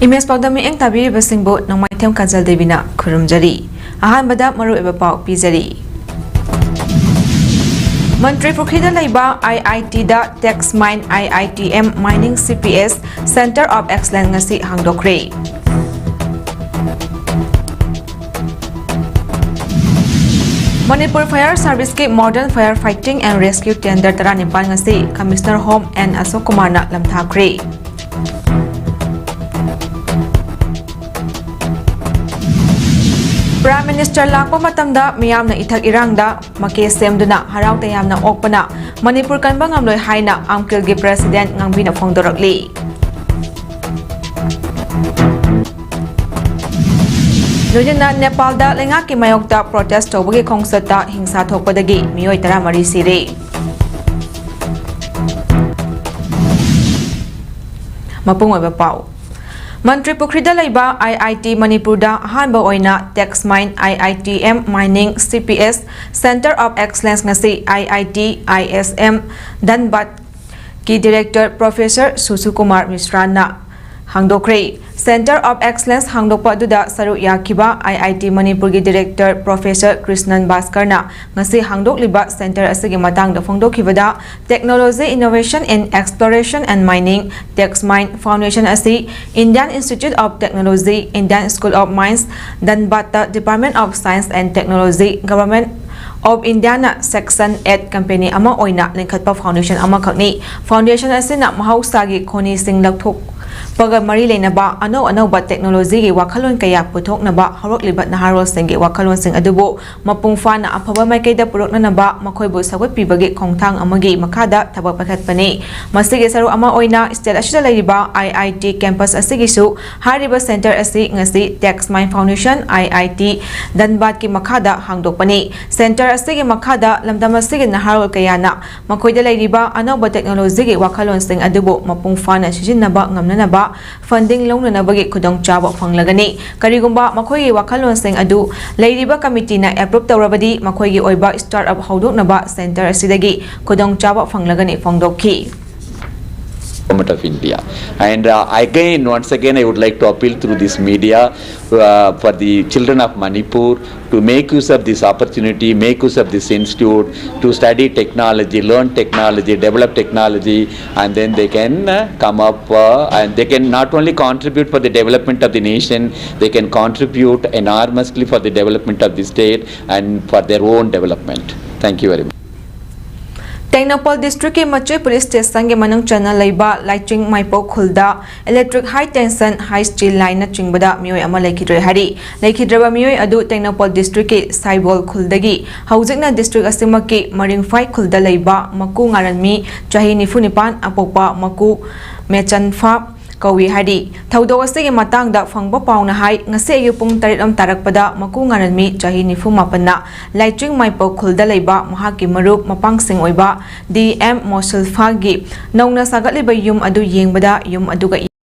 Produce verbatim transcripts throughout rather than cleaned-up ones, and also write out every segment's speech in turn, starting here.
Image ꯄꯥꯎꯗꯝ ꯃꯤꯠꯌꯦꯡ ꯇꯥꯕꯤꯔꯤꯕꯁꯤꯡꯕꯨ ꯅꯣꯡꯃꯥꯏꯊꯦꯝ ꯀꯥꯖꯜ ꯗꯦꯕꯤꯅ ꯈꯨꯔꯨꯝꯖꯔꯤ꯫ ꯑꯍꯥꯟꯕꯗ ꯃꯔꯨꯑꯣꯏꯕ ꯄꯥꯎ ꯄꯤꯖꯔꯤ꯫ ꯃꯟꯇ꯭ꯔꯤ ꯄꯨꯈ꯭ꯔꯤꯗ ꯂꯩꯕ IIT the Tax Mine, IITM Mining CPS Center of Excellence ꯉꯁꯤ ꯍꯥꯡꯗꯣꯛꯈ꯭ꯔꯦ꯫ ꯃꯅꯤꯄꯨꯔ Fire Service ꯀꯤ Modern Fire Fighting and Rescue Tender ꯇꯔꯥꯅꯤꯄꯥꯟ ꯉꯁꯤ Commissioner Home N ꯑꯁꯣꯛ ꯀꯨꯃꯥꯔꯅ ꯂꯝꯊꯥꯈ꯭ꯔꯦ꯫ Prime Minister ꯂꯥꯛꯄ ꯃꯇꯝꯗ ꯃꯤꯌꯥꯝꯅ ꯏꯊꯛ ꯏꯔꯥꯡꯗ ꯃꯀꯦ ꯁꯦꯝꯗꯨꯅ ꯍꯔꯥꯎ ꯇꯌꯥꯝꯅ ꯑꯣꯛꯄꯅ ꯃꯅꯤꯄꯨꯔ ꯀꯟꯕ ꯉꯝꯂꯣꯏ ꯍꯥꯏꯅ ꯑꯝꯀꯤꯜꯒꯤ President ꯉꯥꯡꯕꯤꯅ ꯐꯣꯡꯗꯣꯔꯛꯂꯤ꯫ ꯂꯣꯏꯅꯅ ꯅꯦꯄꯥꯜꯗ ꯂꯩꯉꯥꯛꯀꯤ ꯃꯥꯌꯣꯛꯇ protest ꯇꯧꯕꯒꯤ ꯈꯣꯡꯆꯠꯇ ꯍꯤꯡꯁꯥ ꯊꯣꯛꯄꯗꯒꯤ ꯃꯤꯑꯣꯏ ꯇꯔꯥꯃꯔꯤ ꯁꯤꯔꯦ꯫ ꯃꯄꯨꯡ ꯑꯣꯏꯕ ꯄꯥꯎ꯫ ꯃꯟꯇ꯭ꯔꯤ ꯄꯨꯈ꯭ꯔꯤꯗ ꯂꯩꯕ IIT ꯃꯅꯤꯄꯨꯔꯗ ꯑꯍꯥꯟꯕ ꯑꯣꯏꯅ Tax Mine, IITM Mining CPS Center of Excellence ꯉꯁꯤ IIT ISM ꯙꯟꯕꯥꯗ ꯀꯤ Director Professor ꯁꯨꯁꯨ Kumar ꯃꯤꯁ꯭ꯔꯥꯅ ꯍꯥꯡꯗꯣꯛꯈ꯭ꯔꯦ꯫ Center of Excellence ꯍꯥꯡꯗꯣꯛꯄ ꯑꯗꯨꯗ ꯁꯔꯨꯛ ꯌꯥꯈꯤꯕ IIT ꯃꯅꯤꯄꯨꯔꯒꯤ Director Professor ꯀ꯭ꯔꯤꯁꯅꯟ ꯚꯥꯁꯀꯔꯅ ꯉꯁꯤ ꯍꯥꯡꯗꯣꯛꯂꯤꯕ center ꯑꯁꯤꯒꯤ ꯃꯇꯥꯡꯗ ꯐꯣꯡꯗꯣꯛꯈꯤꯕꯗ, Technology Innovation in Exploration and Mining, Tax Mine Foundation ꯑꯁꯤ Indian Institute of Technology, Indian School of Mines, ꯙꯟꯕꯥꯗꯇ Department of Science and Technology, Government of India ꯅ sanction aid company ꯑꯃ ꯑꯣꯏꯅ ꯂꯤꯡꯈꯠꯄ foundation ꯑꯃꯈꯛꯅꯤ꯫ Foundation ꯑꯁꯤꯅ ꯃꯍꯧꯁꯥꯒꯤ ꯈꯣꯅꯤꯁꯤꯡ ꯂꯧꯊꯣꯛꯄꯒ ꯃꯔꯤ ꯂꯩꯅꯕ ꯑꯅꯧ ꯑꯅꯧꯕ technology ꯒꯤ ꯋꯥꯈꯜꯂꯣꯟ ꯀꯌꯥ ꯄꯨꯊꯣꯛꯅꯕ ꯍꯧꯔꯛꯂꯤꯕ ꯅꯍꯥꯔꯣꯜꯁꯤꯡꯒꯤ ꯋꯥꯈꯜꯂꯣꯟꯁꯤꯡ ꯑꯗꯨꯕꯨ ꯃꯄꯨꯡ ꯐꯥꯅ ꯑꯐꯕ ꯃꯥꯏꯀꯩꯗ ꯄꯨꯔꯛꯅꯅꯕ ꯃꯈꯣꯏꯕꯨ ꯁꯧꯒꯠꯄꯤꯕꯒꯤ ꯈꯣꯡꯊꯥꯡ ꯑꯃꯒꯤ ꯃꯈꯥꯗ ꯊꯕꯛ ꯄꯥꯏꯈꯠꯄꯅꯤ꯫ ꯃꯁꯤꯒꯤ ꯁꯔꯨꯛ ꯑꯃ ꯑꯣꯏꯅ state ꯑꯁꯤꯗ ꯂꯩꯔꯤꯕ IIT campus ꯑꯁꯤꯒꯤꯁꯨ ꯍꯥꯏꯔꯤꯕ center ꯑꯁꯤ ꯉꯁꯤ Tax Mine Foundation, IIT ꯙꯟꯕꯥꯗꯀꯤ ꯃꯈꯥꯗ ꯍꯥꯡꯗꯣꯛꯄꯅꯤ꯫ Center ꯑꯁꯤꯒꯤ ꯃꯈꯥꯗ ꯂꯝꯗꯝ ꯑꯁꯤꯒꯤ ꯅꯍꯥꯔꯣꯜ ꯀꯌꯥꯅ ꯃꯈꯣꯏꯗ ꯂꯩꯔꯤꯕ ꯑꯅꯧꯕ technology ꯒꯤ ꯋꯥꯈꯜꯂꯣꯟꯁꯤꯡ ꯑꯗꯨꯕꯨ ꯃꯄꯨꯡ ꯐꯥꯅ ꯁꯤꯖꯤꯟꯅꯕ ꯉꯝꯅꯅꯕ funding ꯂꯧꯅꯅꯕꯒꯤ ꯈꯨꯗꯣꯡꯆꯥꯕ ꯐꯪꯂꯒꯅꯤ꯫ ꯀꯔꯤꯒꯨꯝꯕ ꯃꯈꯣꯏꯒꯤ ꯋꯥꯈꯜꯂꯣꯟꯁꯤꯡ ꯑꯗꯨ ꯂꯩꯔꯤꯕ committee ꯅ approve ꯇꯧꯔꯕꯗꯤ, ꯃꯈꯣꯏꯒꯤ ꯑꯣꯏꯕ startup ꯍꯧꯗꯣꯛꯅꯕ center ꯑꯁꯤꯗꯒꯤ ꯈꯨꯗꯣꯡꯆꯥꯕ ꯐꯪꯂꯒꯅꯤ ꯐꯣꯡꯗꯣꯛꯈꯤ꯫ Government of India. And uh, again, once again, I would like to appeal through this media uh, for the children of Manipur to make use of this opportunity, make use of this institute to study technology, learn technology, develop technology, and then they can uh, come up uh, and they can not only contribute for the development of the nation, they can contribute enormously for the development of the state and for their own development. Thank you very much. Tengnoupal ꯗꯤꯁꯇ꯭ꯔꯤꯛꯀꯤ ꯃꯆꯨꯏ police ꯁ꯭ꯇꯦꯁꯟꯒꯤ ꯃꯅꯨꯡ ꯆꯟꯅ ꯂꯩꯕ ꯂꯥꯏꯆꯤꯡ ꯃꯥꯏꯄꯧ ꯈꯨꯜꯗ electric ꯍꯥꯏ tension ꯍꯥꯏ steel ꯂꯥꯏꯟꯅꯆꯤꯡꯕꯗ ꯃꯤꯑꯣꯏ ꯑꯃ ꯂꯩꯈꯤꯗ꯭ꯔꯦ ꯍꯥꯏꯔꯤ꯫ ꯂꯩꯈꯤꯗ꯭ꯔꯕ ꯃꯤꯑꯣꯏ ꯑꯗꯨ ꯇꯦꯡꯅꯧꯄꯜ ꯗꯤꯁꯇ꯭ꯔꯤꯛꯀꯤ ꯁꯥꯏꯕꯣꯜ ꯈꯨꯜꯗꯒꯤ ꯍꯧꯖꯤꯛꯅ ꯗꯤꯁꯇ꯭ꯔꯤꯛ ꯑꯁꯤꯃꯛꯀꯤ ꯃꯔꯤꯡꯐꯥꯏ ꯈꯨꯜꯗ ꯂꯩꯕ ꯃꯀꯨ ꯉꯥꯔꯟꯃꯤ ꯆꯍꯤ ꯅꯤꯐꯨ ꯅꯤꯄꯥꯟ ꯑꯄꯣꯛꯄ ꯃꯀꯨ ꯃꯦꯆꯟꯐꯥ ꯀꯧꯏ ꯍꯥꯏꯔꯤ꯫ ꯊꯧꯗꯣꯛ ꯑꯁꯤꯒꯤ ꯃꯇꯥꯡꯗ ꯐꯪꯕ ꯄꯥꯎꯅ ꯍꯥꯏ, ꯉꯁꯤ ꯑꯌꯨꯛ ꯄꯨꯡ ꯇꯔꯦꯠ ꯂꯣꯝ ꯇꯥꯔꯛꯄꯗ ꯃꯀꯨ ꯉꯥꯔꯟꯃꯤ ꯆꯍꯤ ꯅꯤꯐꯨ ꯃꯥꯄꯟꯅ ꯂꯥꯏꯆꯤꯡ ꯃꯥꯏꯄꯧ ꯈꯨꯜꯗ ꯂꯩꯕ ꯃꯍꯥꯛꯀꯤ ꯃꯔꯨꯞ ꯃꯄꯥꯡꯁꯤꯡ ꯑꯣꯏꯕ ꯗꯤ ꯑꯦꯝ ꯃꯣꯁꯜꯐꯥꯒꯤ ꯅꯧꯅ ꯁꯥꯒꯠꯂꯤꯕ ꯌꯨꯝ ꯑꯗꯨ ꯌꯦꯡꯕꯗ ꯌꯨꯝ ꯑꯗꯨꯒ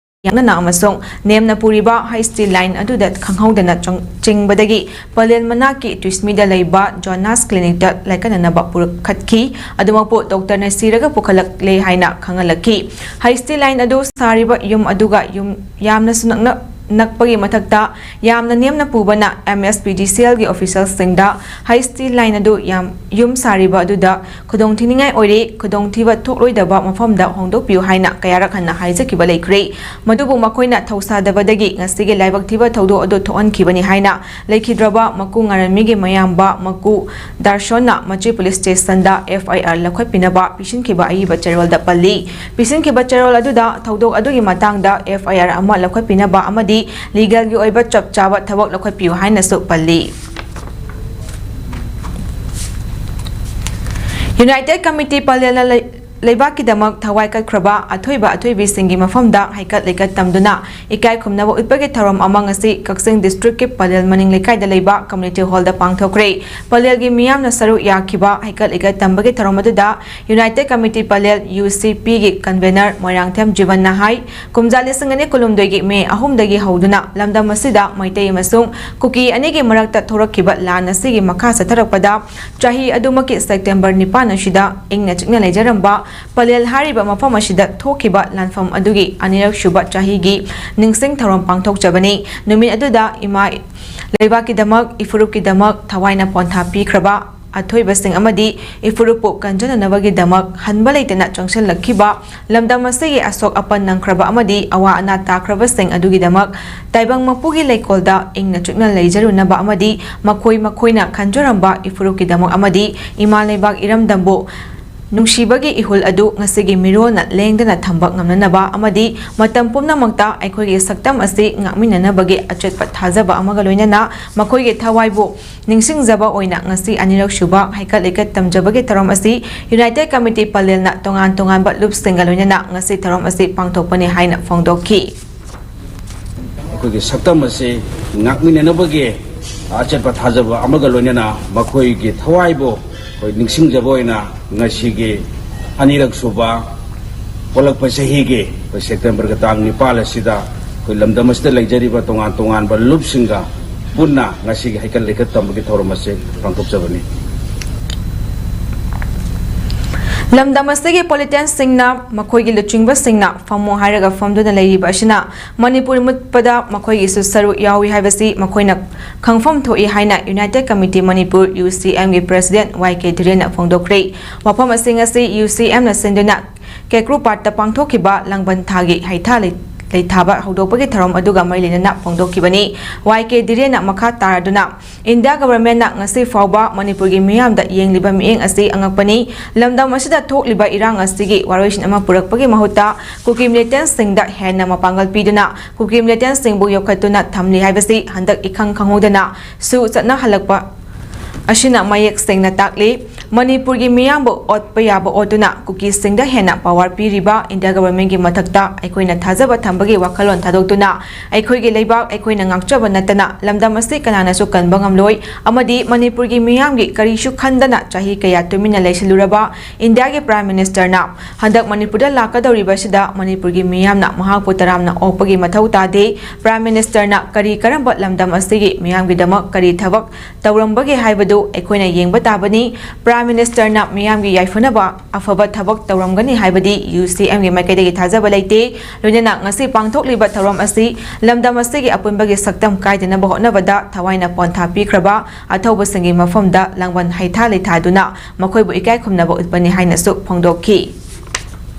ꯌꯥꯡꯅꯅ ꯑꯃꯁꯨꯡ ꯅꯦꯝꯅ ꯄꯨꯔꯤꯕ ꯍꯥꯏ ꯁ꯭ꯇꯤꯜ ꯂꯥꯏꯟ ꯑꯗꯨꯗ ꯈꯪꯍꯧꯗꯅ ꯆꯪ-, ꯆꯤꯡꯕꯗꯒꯤ ꯄꯂꯦꯜ ꯃꯅꯥꯛꯀꯤ ꯇꯨꯏꯁꯃꯤꯗ ꯂꯩꯕ ꯖꯣꯅꯥꯁ ꯀ꯭ꯂꯤꯅꯤꯛꯇ ꯂꯥꯏꯀꯠꯅꯅꯕ ꯄꯨꯈꯠꯈꯤ꯫ ꯑꯗꯨꯃꯛꯄꯨ ꯗꯣꯛꯇꯔꯅ ꯁꯤꯔꯒ ꯄꯨꯈꯠꯂꯛꯂꯦ ꯍꯥꯏꯅ ꯈꯪꯍꯜꯂꯛꯈꯤ꯫ ꯍꯥꯏ ꯁ꯭ꯇꯤꯜ ꯂꯥꯏꯟ ꯑꯗꯨ ꯁꯥꯔꯤꯕ ꯌꯨꯝ ꯑꯗꯨꯒ ꯌꯨꯝ ꯌꯥꯝꯅꯁꯨ ꯅꯛꯅ, ꯅꯛꯄꯒꯤ ꯃꯊꯛꯇ ꯌꯥꯝꯅ ꯅꯦꯝꯅ ꯄꯨꯕꯅ ꯑꯦꯝ ꯑꯦꯁ ꯄꯤ ꯗꯤ ꯁꯤ ꯑꯦꯜꯒꯤ ꯑꯣꯐꯤꯁꯤꯌꯦꯜꯁꯤꯡꯗ ꯍꯥꯏ ꯁ꯭ꯇꯤꯜ ꯂꯥꯏꯟ ꯑꯗꯨ ꯌꯥꯝ, ꯌꯨꯝ ꯁꯥꯔꯤꯕ ꯑꯗꯨꯗ ꯈꯨꯗꯣꯡꯊꯤꯅꯤꯡꯉꯥꯏ ꯑꯣꯏꯔꯦ, ꯈꯨꯗꯣꯡꯊꯤꯕ ꯊꯣꯛꯂꯣꯏꯗꯕ ꯃꯐꯝꯗ ꯍꯣꯡꯗꯣꯛꯄꯤꯌꯨ ꯍꯥꯏꯅ ꯀꯌꯥꯔꯛ ꯍꯟꯅ ꯍꯥꯏꯖꯈꯤꯕ ꯂꯩꯈ꯭ꯔꯦ꯫ ꯃꯗꯨꯕꯨ ꯃꯈꯣꯏꯅ ꯊꯧꯁꯥꯗꯕꯗꯒꯤ ꯉꯁꯤꯒꯤ ꯂꯥꯏꯕꯛ ꯊꯤꯕ ꯊꯧꯗꯣꯛ ꯑꯗꯨ ꯊꯣꯛꯍꯟꯈꯤꯕꯅꯤ ꯍꯥꯏꯅ ꯂꯩꯈꯤꯗ꯭ꯔꯕ ꯃꯀꯨ ꯉꯥꯔꯟꯃꯤꯒꯤ ꯃꯌꯥꯝꯕ ꯃꯀꯨ ꯗꯥꯔꯁꯣꯟꯅ ꯃꯆꯨꯏ ꯄꯨꯂꯤꯁ ꯁ꯭ꯇꯦꯁꯟꯗ ꯑꯦꯐ ꯑꯥꯏ ꯑꯥꯔ ꯂꯧꯈꯠꯄꯤꯅꯕ ꯄꯤꯁꯤꯟꯈꯤꯕ ꯑꯏꯕ ꯆꯦꯔꯣꯜꯗ ꯄꯜꯂꯤ꯫ ꯄꯤꯁꯤꯟꯈꯤꯕ ꯆꯦꯔꯣꯜ ꯑꯗꯨꯗ ꯊꯧꯗꯣꯛ ꯑꯗꯨꯒꯤ ꯃꯇꯥꯡꯗ ꯑꯦꯐ ꯑꯥꯏ ꯑꯥꯔ ꯑꯃ ꯂꯧꯈꯠꯄꯤꯅꯕ ꯑꯃꯗꯤ ꯂꯤꯒꯦꯜꯒꯤ ꯑꯣꯏꯕ ꯆꯞ ꯆꯥꯕ ꯊꯕꯛ ꯂꯧꯈꯠꯄꯤꯌꯨ ꯍꯥꯏꯅꯁꯨ ꯄꯜꯂꯤ꯫ ꯌꯨꯅꯥꯏꯇꯦꯗ ꯀꯃꯤꯇꯤ ꯄꯂꯦꯜꯅ ꯂꯩ-, ꯂꯩꯕꯥꯛꯀꯤꯗꯃꯛ ꯊꯋꯥꯏ ꯀꯠꯈ꯭ꯔꯕ ꯑꯊꯣꯏꯕ ꯑꯊꯣꯏꯕꯤꯁꯤꯡꯒꯤ ꯃꯐꯝꯗ ꯍꯩꯀꯠ ꯂꯩꯀꯠ ꯇꯝꯗꯨꯅ ꯏꯀꯥꯏ ꯈꯨꯝꯅꯕ ꯎꯠꯄꯒꯤ ꯊꯧꯔꯝ ꯑꯃ ꯉꯁꯤ ꯀꯛꯆꯤꯡ ꯗꯤꯁꯇ꯭ꯔꯤꯛꯀꯤ ꯄꯂꯦꯜ ꯃꯅꯤꯡ ꯂꯩꯀꯥꯏꯗ ꯂꯩꯕ ꯀꯝꯃ꯭ꯌꯨꯅꯤꯇꯤ ꯍꯣꯜꯗ ꯄꯥꯡꯊꯣꯛꯈ꯭ꯔꯦ꯫ ꯄꯂꯦꯜꯒꯤ ꯃꯤꯌꯥꯝꯅ ꯁꯔꯨꯛ ꯌꯥꯈꯤꯕ ꯍꯩꯀꯠ ꯂꯩꯀꯠ ꯇꯝꯕꯒꯤ ꯊꯧꯔꯝ ꯑꯗꯨꯗ ꯌꯨꯅꯥꯏꯇꯦꯗ ꯀꯃꯤꯇꯤ ꯄꯂꯦꯜ, ꯌꯨ ꯁꯤ ꯄꯤꯒꯤ ꯀꯟꯚꯦꯅꯔ ꯃꯣꯏꯔꯥꯡꯊꯦꯝ ꯖꯤꯕꯟꯅ ꯍꯥꯏ, ꯀꯨꯝꯖꯥ ꯂꯤꯁꯤꯡ ꯑꯅꯤ ꯀꯨꯟꯍꯨꯝꯗꯣꯏꯒꯤ ꯃꯦ ꯑꯍꯨꯝꯗꯒꯤ ꯍꯧꯗꯨꯅ ꯂꯝꯗꯝ ꯑꯁꯤꯗ ꯃꯩꯇꯩ ꯑꯃꯁꯨꯡ ꯀꯨꯀꯤ ꯑꯅꯤꯒꯤ ꯃꯔꯛꯇ ꯊꯣꯔꯛꯈꯤꯕ ꯂꯥꯟ ꯑꯁꯤꯒꯤ ꯃꯈꯥ ꯆꯠꯊꯔꯛꯄꯗ ꯆꯍꯤ ꯑꯗꯨꯃꯛꯀꯤ ꯁꯦꯞꯇꯦꯝꯕꯔ ꯅꯤꯄꯥꯟ ꯑꯁꯤꯗ ꯏꯪꯅ ꯆꯤꯛꯅ ꯂꯩꯖꯔꯝꯕ ꯄꯂꯦꯜ ꯍꯥꯏꯔꯤꯕ ꯃꯐꯝ ꯑꯁꯤꯗ ꯊꯣꯛꯈꯤꯕ ꯂꯥꯟꯐꯝ ꯑꯗꯨꯒꯤ ꯑꯅꯤꯔꯛ ꯁꯨꯕ ꯆꯍꯤꯒꯤ ꯅꯤꯡꯁꯤꯡ ꯊꯧꯔꯝ ꯄꯥꯡꯊꯣꯛꯆꯕꯅꯤ꯫ ꯅꯨꯃꯤꯠ ꯑꯗꯨꯗ ꯏꯃꯥ ꯂꯩꯕꯥꯛꯀꯤꯗꯃꯛ, ꯏꯐꯨꯔꯨꯞꯀꯤꯗꯃꯛ ꯊꯋꯥꯏꯅ ꯄꯣꯟꯊꯥ ꯄꯤꯈ꯭ꯔꯕ ꯑꯊꯣꯏꯕꯁꯤꯡ ꯑꯃꯗꯤ ꯏꯐꯨꯔꯨꯞꯄꯨ ꯀꯟꯖꯅꯅꯕꯒꯤꯗꯃꯛ ꯍꯟꯕ ꯂꯩꯇꯅ ꯆꯪꯁꯤꯜꯂꯛꯈꯤꯕ ꯂꯝꯗꯝ ꯑꯁꯤꯒꯤ ꯑꯁꯣꯛ ꯑꯄꯟ ꯅꯪꯈ꯭ꯔꯕ ꯑꯃꯗꯤ ꯑꯋꯥ ꯑꯅꯥ ꯇꯥꯈ꯭ꯔꯕꯁꯤꯡ ꯑꯗꯨꯒꯤꯗꯃꯛ ꯇꯥꯏꯕꯪ ꯃꯄꯨꯒꯤ ꯂꯩꯀꯣꯜꯗ ꯏꯪꯅ ꯆꯤꯛꯅ ꯂꯩꯖꯔꯨꯅꯕ ꯑꯃꯗꯤ ꯃꯈꯣꯏ ꯃꯈꯣꯏꯅ ꯈꯟꯖꯔꯝꯕ ꯏꯐꯨꯔꯨꯞꯀꯤꯗꯃꯛ ꯑꯃꯗꯤ ꯏꯃꯥ ꯂꯩꯕꯥꯛ ꯏꯔꯝꯗꯝꯕꯨ ꯅꯨꯡꯁꯤꯕꯒꯤ ꯏꯍꯨꯜ ꯑꯗꯨ ꯉꯁꯤꯒꯤ ꯃꯤꯔꯣꯜꯅ ꯂꯦꯡꯗꯅ ꯊꯝꯕ ꯉꯝꯅꯅꯕ ꯑꯃꯗꯤ ꯃꯇꯝ ꯄꯨꯝꯅꯃꯛꯇ ꯑꯩꯈꯣꯏꯒꯤ ꯁꯛꯇꯝ ꯑꯁꯤ ꯉꯥꯛꯃꯤꯟꯅꯅꯕꯒꯤ ꯑꯆꯦꯠꯄ ꯊꯥꯖꯕ ꯑꯃꯒ ꯂꯣꯏꯅꯅ ꯃꯈꯣꯏꯒꯤ ꯊꯋꯥꯏꯕꯨ ꯅꯤꯡꯁꯤꯡꯖꯕ ꯑꯣꯏꯅ ꯉꯁꯤ ꯑꯅꯤꯔꯛ ꯁꯨꯕ ꯍꯩꯀꯠ ꯂꯩꯀꯠ ꯇꯝꯖꯕꯒꯤ ꯊꯧꯔꯝ ꯑꯁꯤ United Committee ꯄꯂꯦꯜꯅ ꯇꯣꯉꯥꯟ ꯇꯣꯉꯥꯟꯕ ꯂꯨꯞꯁꯤꯡꯒ ꯂꯣꯏꯅꯅ ꯉꯁꯤ ꯊꯧꯔꯝ ꯑꯁꯤ ꯄꯥꯡꯊꯣꯛꯄꯅꯤ ꯍꯥꯏꯅ ꯐꯣꯡꯗꯣꯛꯈꯤ꯫ ꯑꯩꯈꯣꯏꯒꯤ ꯁꯛꯇꯝ ꯑꯁꯤ ꯉꯥꯛꯃꯤꯟꯅꯅꯕꯒꯤ ꯑꯆꯦꯠꯄ ꯊꯥꯖꯕ ꯑꯃꯒ ꯂꯣꯏꯅꯅ ꯃꯈꯣꯏꯒꯤ ꯊꯋꯥꯏꯕꯨ ꯑꯩꯈꯣꯏ ꯅꯤꯡꯁꯤꯡꯖꯕ ꯑꯣꯏꯅ ꯉꯁꯤꯒꯤ ꯑꯅꯤꯔꯛ ꯁꯨꯕ ꯍꯧꯂꯛꯄ ꯆꯍꯤꯒꯤ ꯑꯩꯈꯣꯏ ꯁꯦꯞꯇꯦꯝꯕꯔꯒꯤ ꯇꯥꯡ ꯅꯤꯄꯥꯜ ꯑꯁꯤꯗ ꯑꯩꯈꯣꯏ ꯂꯝꯗꯝ ꯑꯁꯤꯗ ꯂꯩꯖꯔꯤꯕ ꯇꯣꯉꯥꯟ ꯇꯣꯉꯥꯟꯕ ꯂꯨꯞꯁꯤꯡꯒ ꯄꯨꯟꯅ ꯉꯁꯤꯒꯤ ꯍꯩꯀꯠ ꯂꯩꯀꯠ ꯇꯝꯕꯒꯤ ꯊꯧꯔꯝ ꯑꯁꯤ ꯄꯥꯡꯊꯣꯛꯆꯕꯅꯤ꯫ ꯂꯝꯗꯝ ꯑꯁꯤꯒꯤ ꯄꯣꯂꯤꯇꯤꯁꯤꯌꯥꯟꯁꯤꯡꯅ ꯃꯈꯣꯏꯒꯤ ꯂꯨꯆꯤꯡꯕꯁꯤꯡꯅ ꯐꯝꯃꯨ ꯍꯥꯏꯔꯒ ꯐꯝꯗꯨꯅ ꯂꯩꯔꯤꯕ ꯑꯁꯤꯅ ꯃꯅꯤꯄꯨꯔ ꯃꯨꯠꯄꯗ ꯃꯈꯣꯏꯒꯤꯁꯨ ꯁꯔꯨꯛ ꯌꯥꯎꯏ ꯍꯥꯏꯕꯁꯤ ꯃꯈꯣꯏꯅ ꯈꯪꯐꯝ ꯊꯣꯛꯏ ꯍꯥꯏꯅ United Committee ꯃꯅꯤꯄꯨꯔ, UCM ꯒꯤ President ꯋꯥꯏ ꯀꯦ ꯙꯤꯔꯦꯟꯅ ꯐꯣꯡꯗꯣꯛꯈ꯭ꯔꯦ꯫ ꯋꯥꯐꯝ ꯑꯁꯤꯡ ꯑꯁꯤ UCM ꯅ ꯁꯤꯟꯗꯨꯅ ꯀꯦꯀ꯭ꯔꯨꯄꯥꯠꯇ ꯄꯥꯡꯊꯣꯛꯈꯤꯕ ꯂꯥꯡꯕꯟ ꯊꯥꯒꯤ ꯍꯩꯊꯥ ꯂꯩ-, ꯂꯩꯊꯥꯕ ꯍꯧꯗꯣꯛꯄꯒꯤ ꯊꯧꯔꯝ ꯑꯗꯨꯒ ꯃꯔꯤ ꯂꯩꯅꯅ ꯐꯣꯡꯗꯣꯛꯈꯤꯕꯅꯤ꯫ ꯋꯥꯏ ꯀꯦ ꯙꯤꯔꯦꯟꯅ ꯃꯈꯥ ꯇꯥꯔꯗꯨꯅ, India Government ꯅ ꯉꯁꯤ ꯐꯥꯎꯕ ꯃꯅꯤꯄꯨꯔꯒꯤ ꯃꯤꯌꯥꯝꯗ ꯌꯦꯡꯂꯤꯕ ꯃꯤꯠꯌꯦꯡ ꯑꯁꯤ ꯑꯉꯛꯄꯅꯤ꯫ ꯂꯝꯗꯝ ꯑꯁꯤꯗ ꯊꯣꯛꯂꯤꯕ ꯏꯔꯥꯡ ꯑꯁꯤꯒꯤ ꯋꯥꯔꯣꯏꯁꯤꯟ ꯑꯃ ꯄꯨꯔꯛꯄꯒꯤ ꯃꯍꯨꯠꯇ ꯀꯨꯀꯤ ꯃꯤꯂꯤꯇꯦꯟꯁꯁꯤꯡꯗ ꯍꯦꯟꯅ ꯃꯄꯥꯡꯒꯜ ꯄꯤꯗꯨꯅ ꯀꯨꯀꯤ ꯃꯤꯂꯤꯇꯦꯟꯁꯁꯤꯡꯕꯨ ꯌꯣꯛꯈꯠꯇꯨꯅ ꯊꯝꯂꯤ ꯍꯥꯏꯕꯁꯤ ꯍꯟꯗꯛ ꯏꯈꯪ ꯈꯪꯍꯧꯗꯅ ꯁꯨ ꯆꯠꯅꯍꯜꯂꯛꯄ ꯑꯁꯤꯅ ꯃꯌꯦꯛ ꯁꯦꯡꯅ ꯇꯥꯛꯂꯤ꯫ ꯃꯅꯤꯄꯨꯔꯒꯤ ꯃꯤꯌꯥꯝꯕꯨ ꯑꯣꯠꯄ ꯌꯥꯕ ꯑꯣꯠꯇꯨꯅ ꯀꯨꯀꯤꯁꯤꯡꯗ ꯍꯦꯟꯅ power ꯄꯤꯔꯤꯕ India Government ꯀꯤ ꯃꯊꯛꯇ ꯑꯩꯈꯣꯏꯅ ꯊꯥꯖꯕ ꯊꯝꯕꯒꯤ ꯋꯥꯈꯜꯂꯣꯟ ꯊꯥꯗꯣꯛꯇꯨꯅ ꯑꯩꯈꯣꯏꯒꯤ ꯂꯩꯕꯥꯛ ꯑꯩꯈꯣꯏꯅ ꯉꯥꯛꯆꯕ ꯅꯠꯇꯅ ꯂꯝꯗꯝ ꯑꯁꯤ ꯀꯅꯥꯅꯁꯨ ꯀꯟꯕ ꯉꯝꯂꯣꯏ ꯑꯃꯗꯤ ꯃꯅꯤꯄꯨꯔꯒꯤ ꯃꯤꯌꯥꯝꯒꯤ ꯀꯔꯤꯁꯨ ꯈꯟꯗꯅ ꯆꯍꯤ ꯀꯌꯥ ꯇꯨꯃꯤꯟꯅ ꯂꯩꯁꯤꯜꯂꯨꯔꯕ India ꯒꯤ Prime Minister ꯅ ꯍꯟꯗꯛ ꯃꯅꯤꯄꯨꯔꯗ ꯂꯥꯛꯀꯗꯧꯔꯤꯕ ꯑꯁꯤꯗ ꯃꯅꯤꯄꯨꯔꯒꯤ ꯃꯤꯌꯥꯝꯅ ꯃꯍꯥꯛꯄꯨ ꯇꯔꯥꯝꯅ ꯑꯣꯛꯄꯒꯤ ꯃꯊꯧ ꯇꯥꯗꯦ꯫ Prime Minister ꯅ ꯀꯔꯤ ꯀꯔꯝꯕ ꯂꯝꯗꯝ ꯑꯁꯤꯒꯤ ꯃꯤꯌꯥꯝꯒꯤꯗꯃꯛ ꯀꯔꯤ ꯊꯕꯛ ꯇꯧꯔꯝꯕꯒꯦ ꯍꯥꯏꯕꯗꯨ ꯑꯩꯈꯣꯏꯅ ꯌꯦꯡꯕ ꯇꯥꯕꯅꯤ꯫ Prime Ministerꯅ ꯃꯤꯌꯥꯝꯒꯤ ꯌꯥꯏꯐꯅꯕ ꯑꯐꯕ ꯊꯕꯛ ꯇꯧꯔꯝꯒꯅꯤ ꯍꯥꯏꯕꯗꯤ UCMꯒꯤ ꯃꯥꯏꯀꯩꯗꯒꯤ ꯊꯥꯖꯕ ꯂꯩꯇꯦ꯫ ꯂꯣꯏꯅꯅ ꯉꯁꯤ ꯄꯥꯡꯊꯣꯛꯂꯤꯕ ꯊꯧꯔꯝ ꯑꯁꯤ ꯂꯝꯗꯝ ꯑꯁꯤꯒꯤ ꯑꯄꯨꯟꯕꯒꯤ ꯁꯛꯇꯝ ꯀꯥꯏꯗꯅꯕ ꯍꯣꯠꯅꯕꯗ ꯊꯋꯥꯏꯅ ꯄꯣꯟꯊꯥ ꯄꯤꯈ꯭ꯔꯕ ꯑꯊꯧꯕꯁꯤꯡꯒꯤ ꯃꯐꯝꯗ ꯂꯥꯡꯕꯟ ꯍꯩꯊꯥ ꯂꯩꯊꯥꯗꯨꯅ ꯃꯈꯣꯏꯕꯨ ꯏꯀꯥꯏ ꯈꯨꯝꯅꯕ ꯎꯠꯄꯅꯤ ꯍꯥꯏꯅꯁꯨ ꯐꯣꯡꯗꯣꯛꯈꯤ꯫